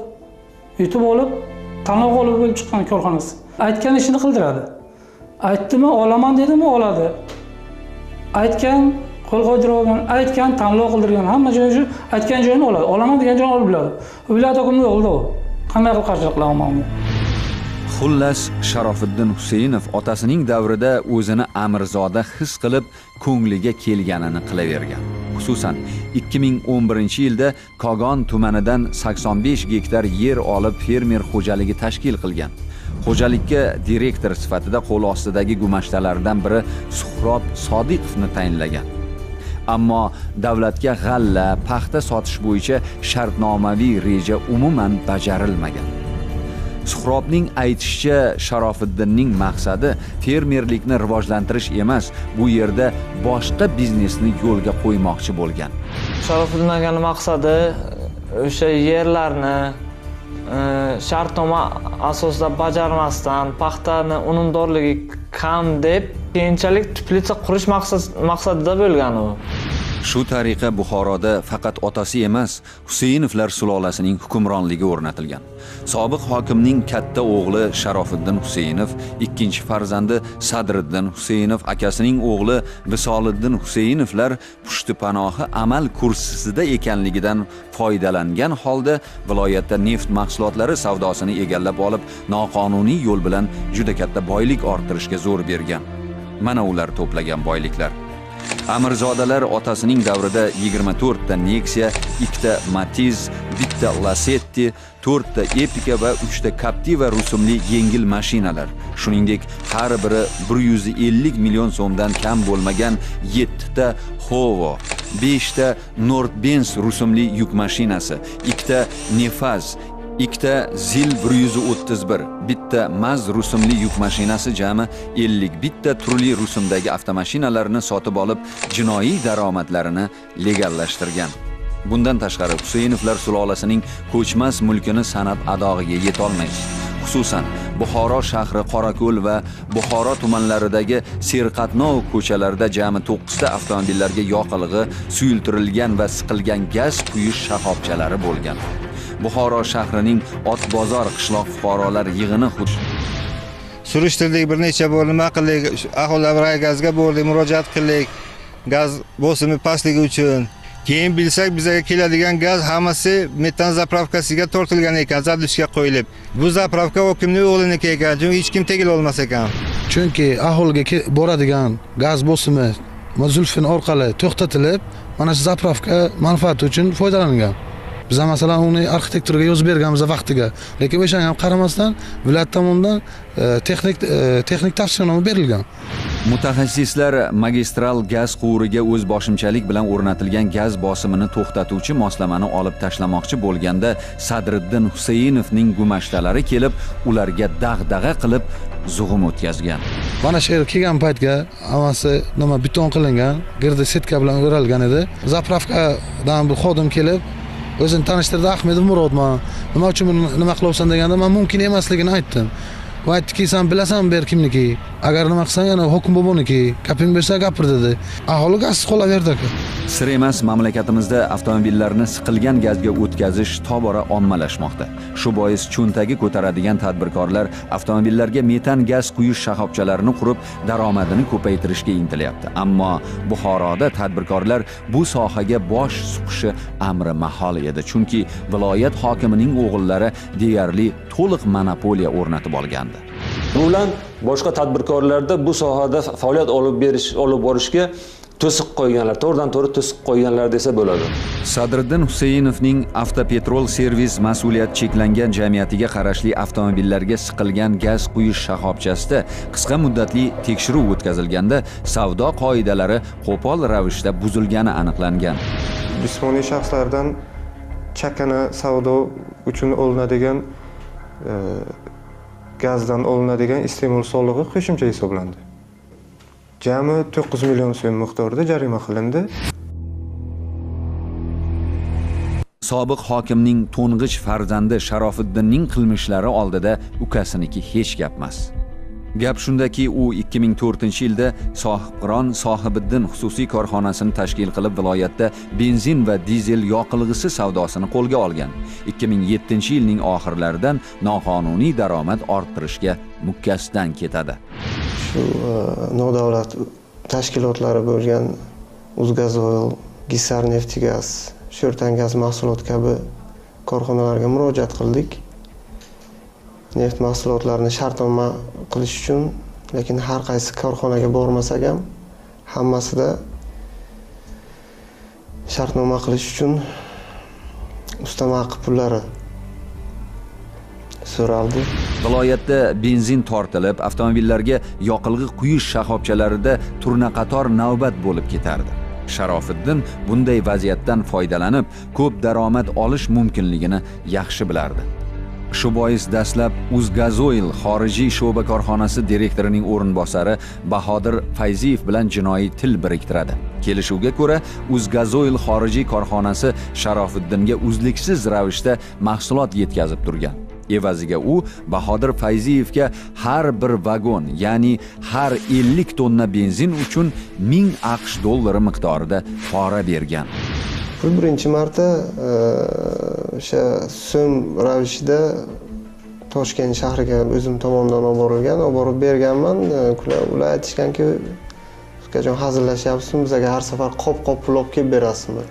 [SPEAKER 17] Yutib olib, tanlov g'olibi bo'lib chiqqan korxonasi. Aytgan ishini qildiradi. Aytdimi, olaman dedimi, oladi. Aytgan, qo'l qo'ydirib olgan, aytgan, tanlov qildirgan, hamma joyi shu, aytgan joyini oladi. Olaman degan joyini olib biladi. Viloyat hokimligi oldi u. Qanday qilib qarshilik qilaman unga?
[SPEAKER 1] Xullas, Sharofiddin Huseynov otasining davrida o'zini amirzoda his qilib, ko'ngliga kelganini qilavergan. Xususan, 2011-yilda Kogon tumanidan 85 gektar yer olib fermer xo'jaligi tashkil qilgan. Xo'jalikka direktor sifatida qo'l ostidagi gumashtalardan biri Suhrob Sodiqovni tayinlagan. Ammo davlatga g'alla, paxta sotish bo'yicha shartnomaviy reja umuman bajarilmagan. Suhrobning aytishicha, Sharofiddinning maqsadi fermerlikni rivojlantirish emas, bu yerda boshqa biznesni yo'lga qo'ymoqchi bo'lgan.
[SPEAKER 12] Sharofiddin akaning maqsadi o'sha yerlarni shartnoma asosida bajarmasdan, paxtani unumdorligi kam deb keyinchalik teplitsa qurish maqsadida bo'lgan u.
[SPEAKER 1] Shu tariqa Buxoroda faqat otasi emas, Huseynovlar sulolasining hukmronligi o'rnatilgan. Sobiq hokimning katta o'g'li Sharofiddin Huseynov, ikkinchi farzandi Sadriddin Huseynov, akasining o'g'li Visoliddin Huseynovlar pushtipanohi amal kursisida ekanligidan foydalangan holda viloyatda neft mahsulotlari savdosini egallab olib, noqonuniy yo'l bilan juda katta boylik orttirishga zo'r bergan. Mana ular to'plagan boyliklar. Amirzodalar otasining davrida 24 ta Nexia, 2 ta Matiz, 1 ta Lacetti, 4 ta Epica va 3 ta Captiva rusumli yengil mashinalar, shuningdek har biri 150 million so'mdan kam bo'lmagan 7 ta Howo, 5 ta Nord-Benz rusumli yuk mashinasi, 2 ta Nefaz, 2 ta Zil 131, 1 ta Maz rusumli yuk mashinasi, jami 51 ta turli rusumdagi avtomashinalarni sotib olib, jinoiy daromadlarini legallashtirgan. Bundan tashqari Huseynovlar sulolasining ko'chmas mulkini sanab adog'iga yetolmaysiz. Xususan, Buxoro shahri, Qorako'l va Buxoro tumanlaridagi serqatnov ko'chalarda jami 9 ta avtomobillarga yoqilg'i, suyultirilgan va siqilgan gaz quyish shoxobchalari bo'lgan. Buxoro shahrining Otbozor qishloq fuqarolar yig'ini
[SPEAKER 5] surishtirdik, bir necha bor nima qildik, aholi gazga bordik, murojaat qildik, gaz bosimi pastligi uchun. Keyin bilsak, bizga keladigan gaz hammasi metan zapravkasiga tortilgan ekan, zadishga qo'yilib. Bu zapravka hokimning o'g'liniki ekan, chunki hech kim tegila olmas ekan.
[SPEAKER 6] Chunki aholiga boradigan gaz bosimi Zulfin orqali to'xtatilib, mana shu zapravka manfaati uchun foydalanilgan. Biz masalan uni arxitektorga yozib berganmiz vaqtiga, lekin o'shanga ham qaramasdan viloyat tomonidan texnik tavsiyanoma berilgan.
[SPEAKER 1] Mutaxassislar magistral gaz quvuriga o'z boshimchalik bilan o'rnatilgan gaz bosimini to'xtatuvchi moslamani olib tashlamoqchi bo'lganda Sadriddin Huseynovning gumashtalari kelib, ularga dag'dag'a qilib zug'um o'tkazgan.
[SPEAKER 6] Mana shu yerga kelgan paytga hammasi nima beton qilingan, girdi setka bilan o'ralgan edi. Zapravkadan bir xodim kelib o'zini tanishtirdi, Ahmedov Murodman. Nima uchun buni nima qilyapsan deganda men mumkin emasligini aytdim. U aytdiki, sen bilasan bu yer kimniki? Agar nima qilsang yana hokim boboniki, gaping bo'lsa gapir dedi. Aholi gazsiz qolaverdi aka.
[SPEAKER 1] Sir emas, mamlakatimizda avtomobillarni siqilgan gazga o'tkazish tobora ommalashmoqda. Shu bois cho'ntagi ko'taradigan tadbirkorlar avtomobillarga metan gaz quyish shoxobchalarini qurib, daromadini ko'paytirishga intilyapti. Ammo Buxoroda tadbirkorlar bu sohaga bosh suqishi amri mahol edi, chunki viloyat hokimining o'g'illari deyarli to'liq monopoliya o'rnatib olgandi.
[SPEAKER 2] Bu bilan boshqa tadbirkorlarda bu sohada faoliyat olib borishga to'siq qo'yganlar, to'g'ridan to'g'ri to'siq qo'yganlar desa bo'ladi.
[SPEAKER 1] Sadriddin Huseynovning Avtopetrol servis mas'uliyati cheklangan jamiyatiga qarashli avtomobillarga siqilgan gaz quyish shoxobchasida qisqa muddatli tekshiruv o'tkazilganda savdo qoidalari qo'pol ravishda buzilgani aniqlangan.
[SPEAKER 7] Jismoniy shaxslardan chakana savdo uchun olinadigan gazdan olinadigan iste'mol solig'i qo'shimcha hisoblandi. Jami 9 million so'm miqdorida jarima qilindi.
[SPEAKER 1] Sobiq hokimning to'ng'ich farzandi Sharofiddinning qilmishlari oldida ukasiniki hech gap emas. Gap shundaki, u 2004-yilda Sohibqiron Sohibiddin xususiy korxonasini tashkil qilib, viloyatda benzin va dizel yoqilg'isi savdosini qo'lga olgan. 2007-yilning oxirlaridan noqonuniy daromad orttirishga mukkasidan ketadi.
[SPEAKER 4] Shu nodavlat tashkilotlari bo'lgan Uzgazoil, Gisar Neftigaz, Sho'rtangaz mahsulot kabi korxonalarga murojaat qildik. Neft mahsulotlarini shartnoma qilish uchun, lekin har qaysi korxonaga bormasak ham hammasida shartnoma qilish uchun ustama haqi pullari so'raldi.
[SPEAKER 1] Viloyatda benzin tortilib, avtomobillarga yoqilg'i quyish shoxobchalarida turnaqator navbat bo'lib ketardi. Sharofiddin bunday vaziyatdan foydalanib, ko'p daromad olish mumkinligini yaxshi bilardi. Shu bois dastlab Uzgazoil xorijiy sho'ba korxonasi direktorining o'rinbosari Bahodir Fayziyev bilan jinoiy til biriktiradi. Kelishuvga ko'ra, Uzgazoil xorijiy korxonasi Sharofiddinga uzluksiz ravishda mahsulot yetkazib turgan. Evaziga u Bahodir Fayziyevga har bir vagon, ya'ni har 50 tonna benzin uchun 1000 AQSh dollari miqdorida pora bergan.
[SPEAKER 4] Pul birinchi marta o'sha so'm ravishida Toshkent shahriga o'zim tomonidan olib borilgan, olib borib berganman. Ular aytishganki, ukajon hazillashyapsizmi, bizga har safar qop-qop pul olib kelib berasizmi?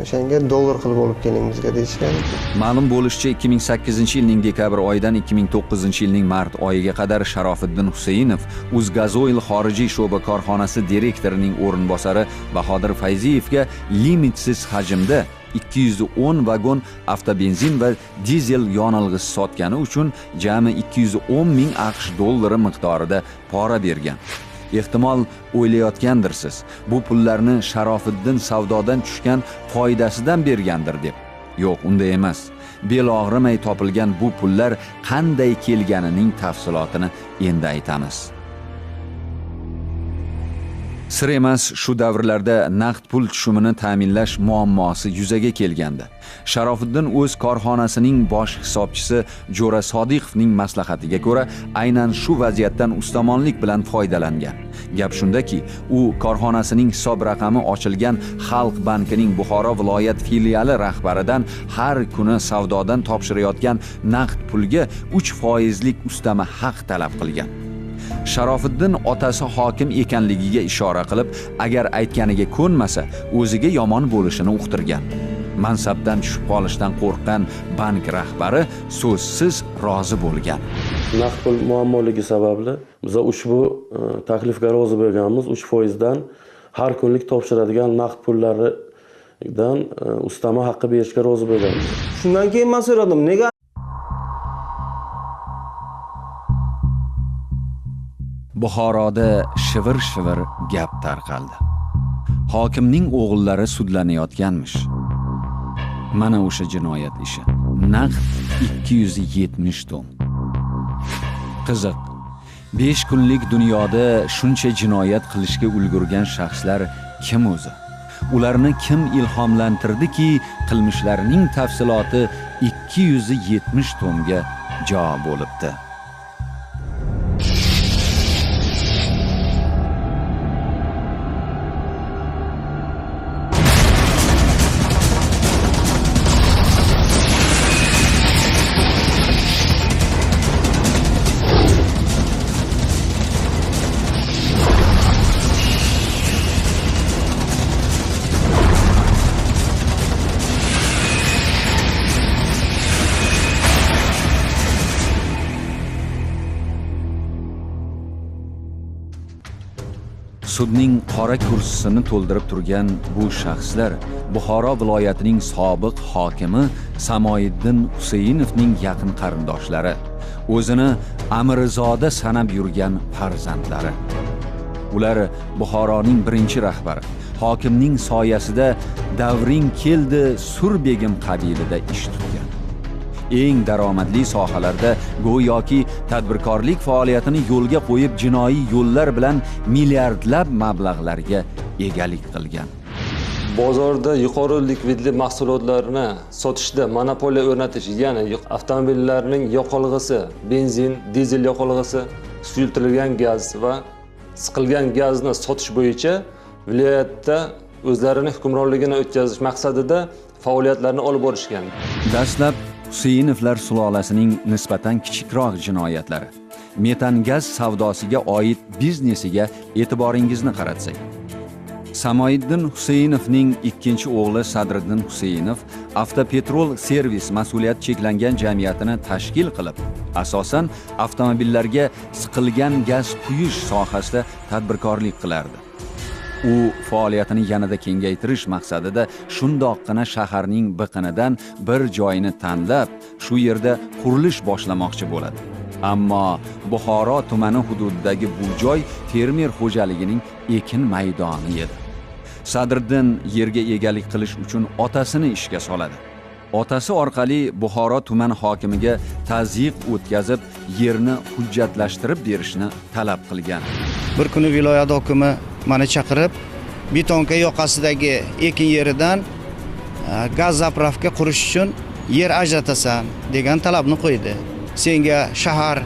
[SPEAKER 4] O'shanga dollar qilib olib keling bizga deyishgan.
[SPEAKER 1] Ma'lum bo'lishicha, 2008-yilning dekabr oyidan 2009-yilning mart oyiga qadar Sharofiddin Huseynov Uzgazoil xorijiy sho'ba korxonasi direktorining o'rinbosari Bahodir Fayziyevga limitsiz hajmda 210 vagon avtobenzin va dizel yonilg'isi sotgani uchun jami 210 ming AQSh dollari miqdorida pora bergan. Ehtimol o'ylayotgandirsiz, bu pullarni Sharofiddin savdodan tushgan foydasidan bergandir deb. Yo'q, unday emas. Bel og'rimay topilgan bu pullar qanday kelganining tafsilotini endi aytamiz. Sir emas, shu davrlarda naqd pul tushumini ta'minlash muammosi yuzaga kelgandi. Sharofiddin o'z korxonasining bosh hisobchisi Jo'ra Sodiqovning maslahatiga ko'ra aynan shu vaziyatdan ustamonlik bilan foydalangan. Gap shundaki, u korxonasining hisob raqami ochilgan Xalq bankining Buxoro viloyat filiali rahbaridan har kuni savdodan topshirayotgan naqd pulga 3% ustama haq talab qilgan. Sharofiddin otasi hokim ekanligiga ishora qilib, agar aytganiga ko'nmasa, o'ziga yomon bo'lishini uqtirgan. Mansabdan tushib qolishdan qo'rqqan bank rahbari so'zsiz rozi bo'lgan.
[SPEAKER 8] Naqd pul muammoligi sababli biz ushbu taklifga rozi bo'lganmiz. 3% dan har kunlik topshiradigan naqd pullaridan ustama haqqi berishga rozi bo'lganmiz.
[SPEAKER 9] Shundan keyin men so'radim, nega
[SPEAKER 1] Buxoroda shivir-shivir gap tarqaldi. Hokimning o'g'illari sudlanayotganmish. Mana o'sha jinoyat ishi. Naqd 270 tom. Qiziq, 5 kunlik dunyoda shuncha jinoyat qilishga ulgurgan shaxslar kim o'zi? Ularni kim ilhomlantirdiki, qilmishlarining tafsiloti 270 tomga jo bo'libdi. Sudning qora kursisini to'ldirib turgan bu shaxslar Buxoro viloyatining sobiq hokimi Samoyiddin Huseynovning yaqin qarindoshlari, o'zini Amirzoda sanab yurgan farzandlari. Ular Buxoroning birinchi rahbari, hokimning soyasida davring keldi Surbegim qabilida ish tutgan. Eng daromadli sohalarda go'yoki tadbirkorlik faoliyatini yo'lga qo'yib, jinoiy yo'llar bilan milliardlab mablag'larga egalik qilgan.
[SPEAKER 2] Bozorda yuqori likvidli mahsulotlarni sotishda monopoliya o'rnatish, ya'ni avtomobillarning yoqilg'isi, benzin, dizel yoqilg'isi, suyultirilgan gaz va siqilgan gazni sotish bo'yicha viloyatda o'zlarining hukmronligini o'tkazish maqsadida faoliyatlarini olib borishgan.
[SPEAKER 1] Dastlab Huseynovlar sulolasining nisbatan kichikroq jinoyatlari, metan gaz savdosiga oid biznesiga e'tiboringizni qaratsak. Samoyiddin Huseynovning ikkinchi o'g'li Sadriddin Huseynov Avtopetrol servis mas'uliyat cheklangan jamiyatini tashkil qilib, asosan avtomobillarga siqilgan gaz quyish sohasida tadbirkorlik qilardi. U faoliyatini yanada kengaytirish maqsadida shundoqqina shaharning biqinidan bir joyini tanlab, shu yerda qurilish boshlamoqchi bo'ladi. Ammo Buxoro tumani hududidagi bu joy fermer xo'jaligining ekin maydoni edi. Sadriddin yerga egalik qilish uchun otasini ishga soladi. Otasi orqali Buxoro tuman hokimiga tazyiq o'tkazib, yerni hujjatlashtirib berishni talab qilgan.
[SPEAKER 3] Bir kuni viloyat hokimi meni chaqirib, betonka yoqasidagi ekin yeridan gaz zapravka qurish uchun yer ajratasan degan talabni qo'ydi. Senga shahar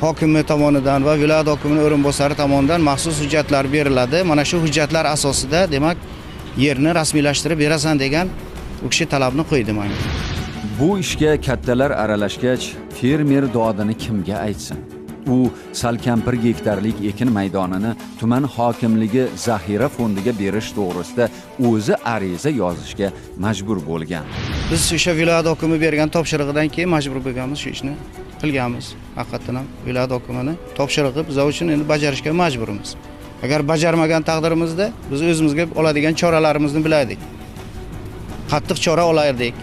[SPEAKER 3] hokimi tomonidan va viloyat hokimining o'rinbosari tomonidan maxsus hujjatlar beriladi. Mana shu hujjatlar asosida, demak, yerni rasmiylashtirib berasan degan u kishi talabni qo'ydi menga.
[SPEAKER 1] Bu ishga kattalar aralashgach, fermer dodini kimga aytsin? U salkam 1 gektarlik ekin maydonini tuman hokimligi zaxira fondiga berish to'g'risida o'zi ariza yozishga majbur bo'lgan.
[SPEAKER 3] Biz o'sha viloyat hokimi bergan topshirig'idan keyin majbur bo'lganmiz, shu ishni qilganmiz. Haqiqatan ham viloyat hokimini topshirig'i biz uchun endi bajarishga majburmiz. Agar bajarmagan taqdirimizda biz o'zimizga oladigan choralarimizni bilardik. Qattiq chora olardik,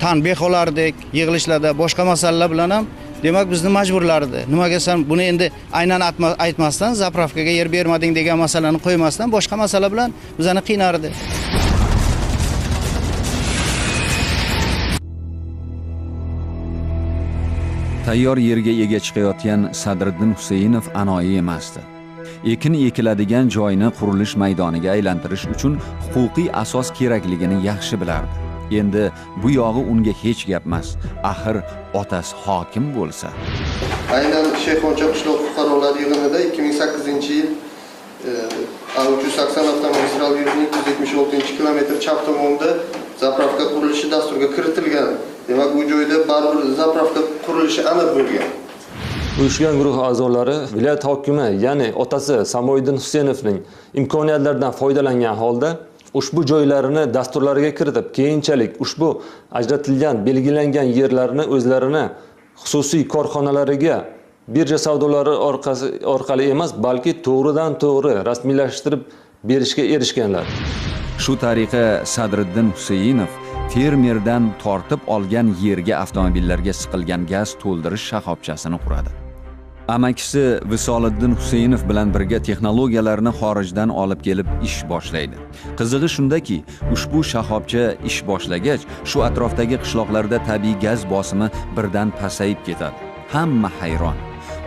[SPEAKER 3] tanbeh olardik, yig'ilishlarda boshqa masalalar bilan ham, demak, bizni majburlardi. Nimaga sen buni endi aynan aytmasdan, zapravkaga yer bermading degan masalani qo'ymasdan boshqa masala bilan bizani qiynardi.
[SPEAKER 1] Tayyor yerga ega chiqayotgan Sadriddin Huseynov anoyi emasdi. Ekin ekiladigan joyni qurilish maydoniga aylantirish uchun huquqiy asos kerakligini yaxshi bilardi. Endi bu yog'i unga hech gap emas. Axir otasi hokim bo'lsa.
[SPEAKER 4] Aynan Shayxoncha qishloq fuqarolar yig'inida 2008-yil A380 avtomagistral yo'lining 176-kilometr chap tomonida zapravka qurilishi dasturga kiritilgan. Demak, bu joyda baribir zapravka qurilishi aniq bo'lgan.
[SPEAKER 2] Uyushgan guruh a'zolari viloyat hokimi, ya'ni otasi Samoyiddin Huseynovning imkoniyatlaridan foydalangan holda ushbu joylarini dasturlariga kiritib, keyinchalik ushbu ajratilgan, belgilangan yerlarni o'zlarini xususiy korxonalariga birja savdolari orqali emas, balki to'g'ridan-to'g'ri rasmiylashtirib berishga erishganlar.
[SPEAKER 1] Shu tariqa Sadriddin Huseynov fermerdan tortib olgan yerga avtomobillarga siqilgan gaz to'ldirish shoxobchasini quradi. Amakisi Visoliddin Huseynov bilan birga texnologiyalarni xorijdan olib kelib ish boshlaydi. Qizig'i shundaki, ushbu shoxobcha ish boshlagach, shu atrofdagi qishloqlarda tabiiy gaz bosimi birdan pasayib ketadi. Hamma hayron.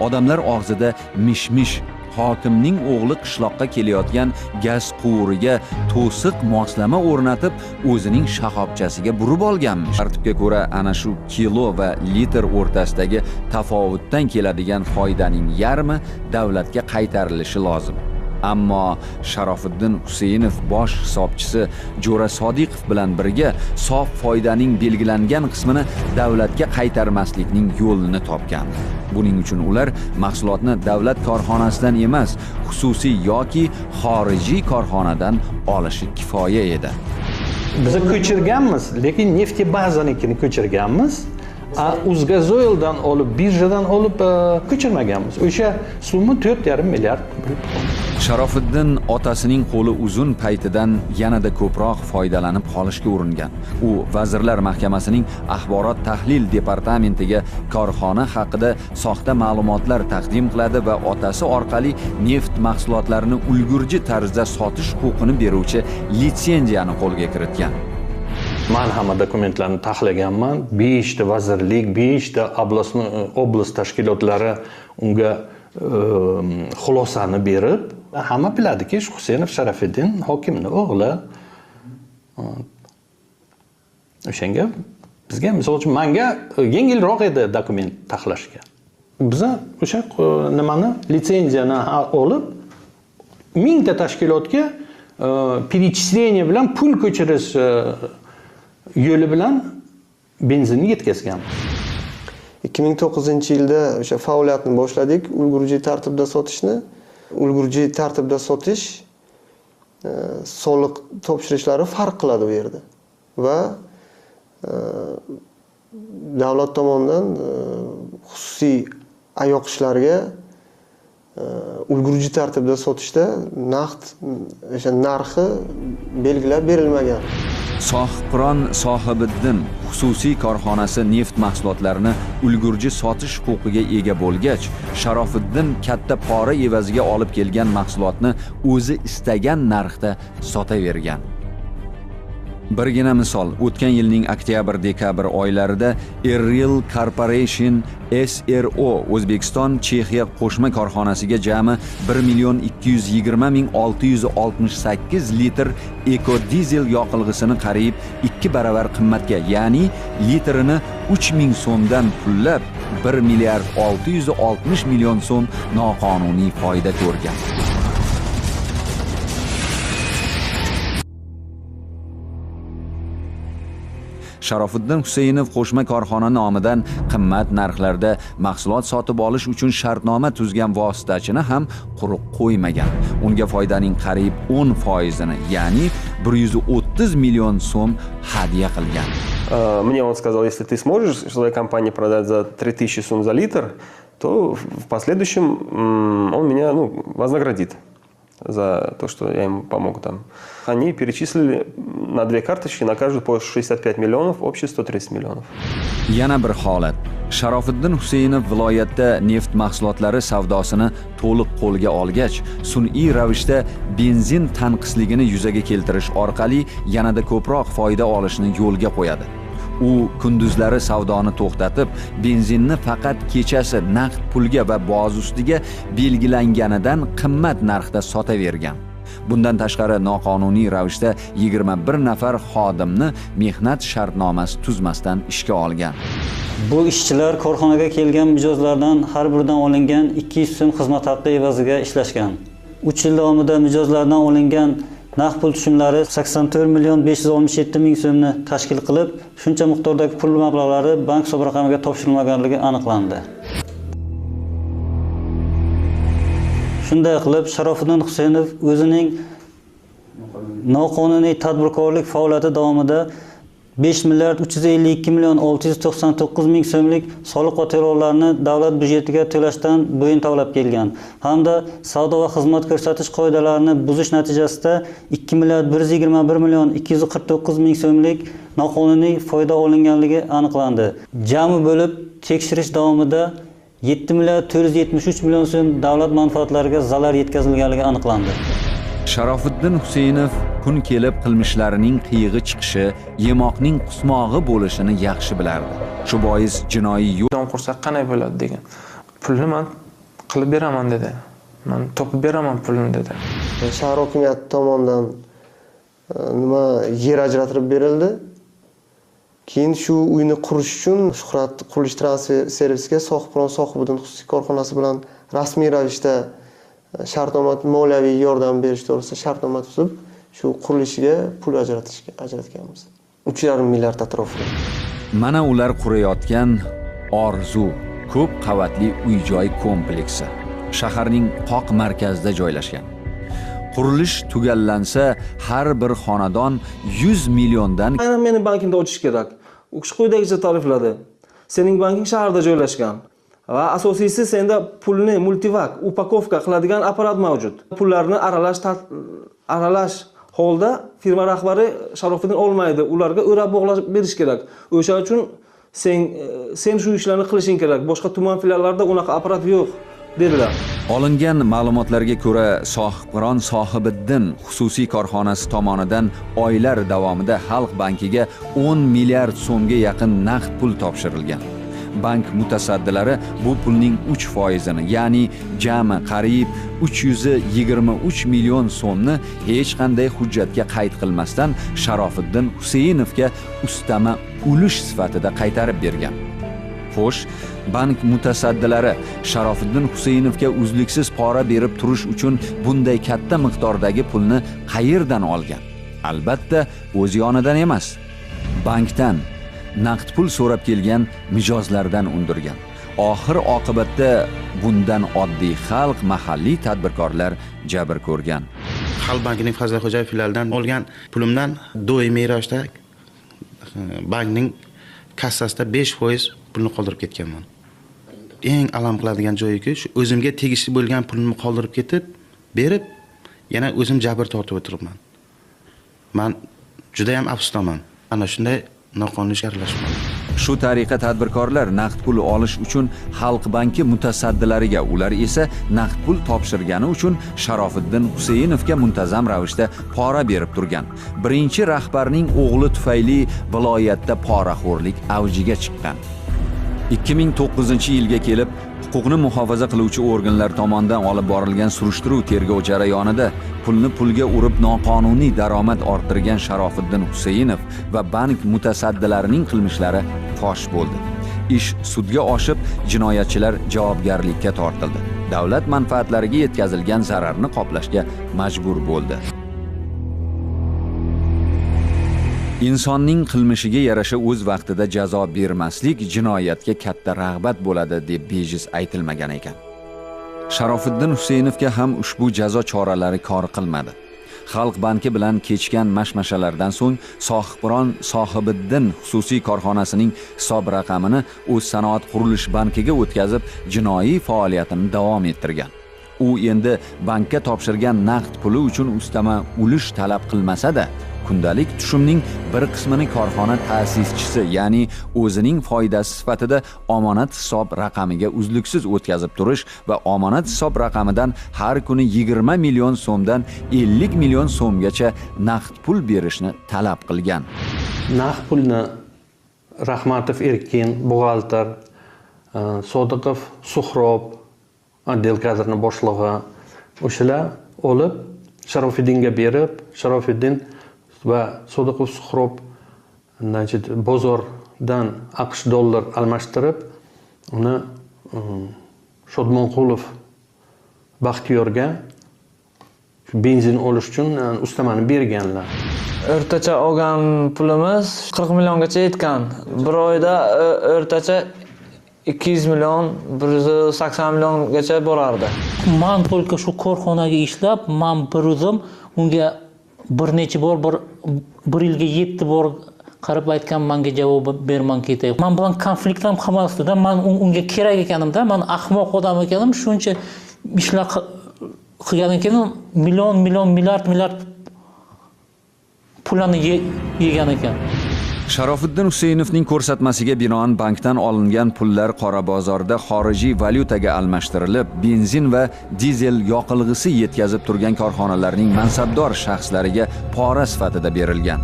[SPEAKER 1] Odamlar og'zida mish-mish, hokimning o'g'li qishloqqa kelayotgan gaz quvuriga to'siq moslama o'rnatib, o'zining shoxobchasiga burib olganmish. Tartibga ko'ra, ana shu kilo va litr o'rtasidagi tafovutdan keladigan foydaning yarmi davlatga qaytarilishi lozim. Ammo Sharofiddin Huseynov bosh hisobchisi Jo'ra Sodiqov bilan birga sof foydaning belgilangan qismini davlatga qaytarmaslikning yo'lini topgan. Buning uchun ular mahsulotni davlat korxonasidan emas, xususiy yoki xorijiy korxonadan olishi kifoya edi.
[SPEAKER 11] Biz ko'chirganmiz, lekin nefti bazanikini ko'chirganmiz. Uzgazoildan olib, birjadan olib ko'chirmaganmiz. O'sha summa 4,5 milliard bo'lib qoldi.
[SPEAKER 1] Sharofiddin otasining qo'li uzun paytidan yanada ko'proq foydalanib qolishga uringan. U Vazirlar Mahkamasining axborot tahlil departamentiga korxona haqida soxta ma'lumotlar taqdim qiladi va otasi orqali neft mahsulotlarini ulgurji tarzda sotish huquqini beruvchi litsenziyani qo'lga kiritgan.
[SPEAKER 11] Man hamma dokumentlarni taxlaganman. 5 ta vazirlik, 5 ta oblast tashkilotlari unga xulosani berib, hamma biladiki, Huseynov Sharafiddin hokimning o'g'li. O'shanga bizga, misol uchun, menga yengilroq edi dokument taxlashga. Biz o'sha nimani, litsenziyani olib, 1000 ta tashkilotga перечисление bilan pul ko'chirish yo'li bilan benzinni yetkazganmiz.
[SPEAKER 4] 2009-yilda o'sha faoliyatni boshladik, ulgurji tartibda sotishni. Ulgurji tartibda sotish soliq topshirishlari farq qiladi u yerda. Va davlat tomonidan xususiy ayoqishlarga ulgurji tartibda sotishda naqd o'sha narxi belgilab berilmagan.
[SPEAKER 1] Sohibqiron Sohibiddin xususiy korxonasi neft mahsulotlarini ulgurji sotish huquqiga ega bo'lgach, Sharofiddin katta pora evaziga olib kelgan mahsulotni o'zi istagan narxda sotavergan. Birgina misol, o'tgan yilning oktyabr-dekabr oylarida Erreal Corporation SRO O'zbekiston Chexiya qo'shma korxonasiga jami 1 220 668 litr ekodizel yoqilg'isini qariyb 2 baravar qimmatga, ya'ni litrini 3000 so'mdan pullab 1 milliard 660 million so'm noqonuniy foyda ko'rgan. Sharofiddin Huseynov qo'shma korxona nomidan qimmat narxlarda mahsulot sotib olish uchun shartnoma tuzgan vositachini ham quruq qo'ymagan. Unga foydaning qariyb 10%ni, ya'ni 130 million so'm hadya qilgan.
[SPEAKER 14] Мне он сказал, если ты сможешь своей компании продать за 3000 сум за литр, то в последующем он меня, ну, вознаградит за то, что я ему помог там. Они перечислили на две карточки, на каждую по 65 миллионов, общий 130 миллионов.
[SPEAKER 1] Yana bir holat. Sharofiddin Huseynov viloyatda neft mahsulotlari savdosini to'liq qo'lga olgach, sun'iy ravishda benzin tanqisligini yuzaga keltirish orqali yanada ko'proq foyda olishni yo'lga qo'yadi. U kunduzlari savdoni to'xtatib, benzinni faqat kechasi naqd pulga va boz ustiga belgilanganidan qimmat narxda sotavergan. Bundan tashqari noqonuniy ravishda 21 nafar xodimni mehnat shartnomasi tuzmasdan ishga olgan.
[SPEAKER 15] Bu ishchilar korxonaga kelgan mijozlardan har biridan olingan 200 so'm xizmat haqqi evaziga ishlashgan. 3 yil davomida mijozlardan olingan naqd pul tushumlari 84 million 567 ming so'mni tashkil qilib, shuncha miqdordagi pul mablag'lari bank hisob raqamiga topshirilmaganligi aniqlandi. Shunday qilib, Sharofiddin Huseynov o'zining noqonuniy tadbirkorlik faoliyati davomida 5 milliard 352 million 699 ming so'mlik soliq va to'lovlarni davlat byudjetiga to'lashdan bo'yin tovlab kelgan hamda savdo va xizmat ko'rsatish qoidalarini buzish natijasida 2 milliard 121 million 249 ming so'mlik noqonuniy foyda olinganligi aniqlandi. Jami bo'lib tekshirish davomida 7 milliard 473 million so'm davlat manfaatlariga zarar yetkazilganligi aniqlandi.
[SPEAKER 1] Sharofiddin Huseynov kun kelib qilmishlarining qiyig'i chiqishi, yemoqning qusmog'i bo'lishini yaxshi bilardi. Shu bois jinoiy
[SPEAKER 16] yo'l qursa qanday bo'ladi degan. Pulni men qilib beraman dedi. Men topib beraman pulni dedi.
[SPEAKER 4] Shahar hokimiyati tomonidan nima yer ajratilib berildi. Keyin shu uyni qurish uchun Shuhrat qurilish transfer servisiga Sohibqiron Sohibiddin xususiy korxonasi bilan rasmiy ravishda shartnoma, moliyaviy yordam berish to'g'risida shartnoma tuzib, shu qurilishiga pul ajratganmiz. 3,5 milliard atrofida.
[SPEAKER 1] Mana ular qurayotgan Orzu ko'p qavatli uy-joy kompleksi shaharning qoq markazida joylashgan. Qurilish tugallansa, har bir xonadon 100 milliondan
[SPEAKER 9] aynan meni bankimda ochish kerak. U kishi quyidagicha ta'rifladi. Sening banking shaharda joylashgan va asosiysi senda pulni multivak upakovka qiladigan apparat mavjud. Pullarni aralash holda firma rahbari Sharofiddin olmaydi. Ularga o'rab bog'lab berish kerak. O'sha uchun sen shu ishlarni qilishing kerak. Boshqa tuman filiallarida unaqa apparat yo'q, dedilar.
[SPEAKER 1] Olingan ma'lumotlarga ko'ra, Sohibqiron Sohibiddin xususiy korxonasi tomonidan oylar davomida Xalq bankiga 10 milliard so'mga yaqin naqd pul topshirilgan. Bank mutasaddilari bu pulning 3%ni, ya'ni jami qariyb 323 million so'mni hech qanday hujjatga qayd qilmasdan Sharofiddin Huseynovga ustama ulush sifatida qaytarib bergan. Xo'sh, bank mutasaddilari Sharofiddin Huseynovga uzluksiz pora berib turish uchun bunday katta miqdordagi pulni qayerdan olgan? Albatta, o'z yonidan emas. Bankdan naqd pul so'rab kelgan mijozlardan undirgan. Oxir oqibatda bundan oddiy xalq, mahalliy tadbirkorlar jabr ko'rgan.
[SPEAKER 10] Xalq bankining Fazlixo'jayev filialidan olgan pulimdan doimiy ravishda bankning kassasida 5% pulni qoldirib ketganman. Eng alam qiladigan joyiki, shu o'zimga tegishli bo'lgan pulimni qoldirib ketib, berib, yana o'zim jabr tortib o'tiribman. Men juda ham afsusdaman. Ana shunday noqonuniy ishga aralashib.
[SPEAKER 1] Shu tariqa tadbirkorlar naqd pul olish uchun Xalq banki mutasaddilariga, ular esa naqd pul topshirgani uchun Sharofiddin Huseynovga muntazam ravishda pora berib turgan. Birinchi rahbarning o'g'li tufayli viloyatda poraxo'rlik avjiga chiqqan. 2009-yilga kelib huquqni muhofaza qiluvchi organlar tomonidan olib borilgan surishtiruv tergov jarayonida pulni pulga urib noqonuniy daromad orttirgan Sharofiddin Huseynov va bank mutasaddilarining qilmishlari fosh bo'ldi. Ish sudga oshib, jinoyatchilar javobgarlikka tortildi. Davlat manfaatlariga yetkazilgan zararni qoplashga majbur bo'ldi. Insonning qilmishiga yarasha o'z vaqtida jazo bermaslik jinoyatga katta rag'bat bo'ladi deb bejiz aytilmagan ekan. Sharofiddin Huseynovga ham ushbu jazo choralari kor qilmadi. Xalq banki bilan kechgan mashmashalardan so'ng Sohibqiron Sohibiddin xususiy korxonasining hisob raqamini O'zsanoat qurilish bankiga o'tkazib, jinoiy faoliyatini davom ettirgan. U endi bankka topshirgan naqd puli uchun ustama ulush talab qilmasa-da, kundalik tushumning bir qismini korxona ta'sischisi, ya'ni o'zining foydasi sifatida omonat hisob raqamiga uzluksiz o'tkazib turish va omonat hisob raqamidan har kuni 20 million so'mdan 50 million so'mgacha naqd pul berishni talab qilgan.
[SPEAKER 11] Naqd pulni Rahmatov Erkin, buxgalter, Sodiqov Suhrob, отдел kadrni boshlig'i, o'shalar olib Sharofiddinga berib, Sharofiddin va Sodiqov Suhrob bozordan AQSh dollar almashtirib, uni Shodmonqulov Baxtiyorga benzin olish uchun ustamani berganlar.
[SPEAKER 12] O'rtacha olgan pulimiz 40 milliongacha yetgan. Bir oyda o'rtacha 200 million, 180 milliongacha borardi.
[SPEAKER 13] Man только shu korxonaga ishlab, man bir o'zim unga bir necha bor, bir yilga 7 bor qarab aytgan, menga javob berman ketay. Men bilan konflikt ham qilmasdi-da, men unga kerak ekanimda, men ahmoq odam ekanim, shuncha ishlar qilgan ekanim, million, million, milliard, milliard pullarni yegan ekan.
[SPEAKER 1] Sharofiddin Huseynovning ko'rsatmasiga binoan bankdan olingan pullar qora bozorda xorijiy valyutaga almashtirilib, benzin va dizel yoqilg'isi yetkazib turgan korxonalarning mansabdor shaxslariga pora sifatida berilgan.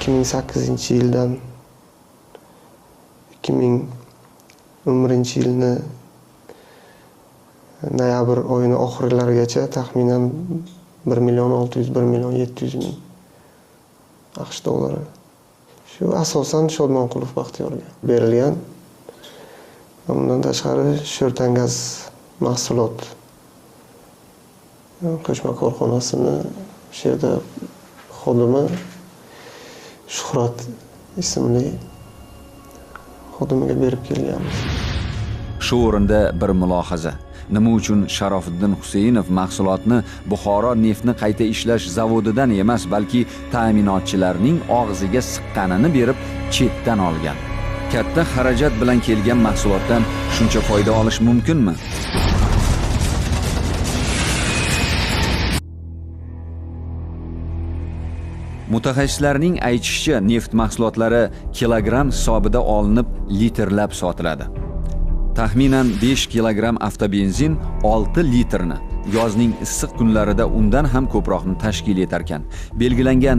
[SPEAKER 4] 2008-yildan 2011-yilni noyabr oyining oxirlarigacha taxminan 1 million 600, 1 million 700 ming AQSh dollari. Shu asosan Shodmonqulov Baxtiyorga berilgan. Undan tashqari Sho'rtangaz mahsulot qo'shma korxonasini o'sha yerda xodimi Shuhrat ismli xodimiga berib kelganmiz.
[SPEAKER 1] Shu o'rinda bir mulohaza. Nima uchun Sharofiddin Huseynov mahsulotni Buxoro neftni qayta ishlash zavodidan emas, balki ta'minotchilarning og'ziga siqqanini berib chetdan olgan? Katta xarajat bilan kelgan mahsulotdan shuncha foyda olish mumkinmi? Mutaxassislarning aytishicha, neft mahsulotlari kilogramm hisobida olinib, litrlab sotiladi. Taxminan 5 kilogramm avtobenzin 6 litrni, yozning issiq kunlarida undan ham ko'proqni tashkil etarkan. Belgilangan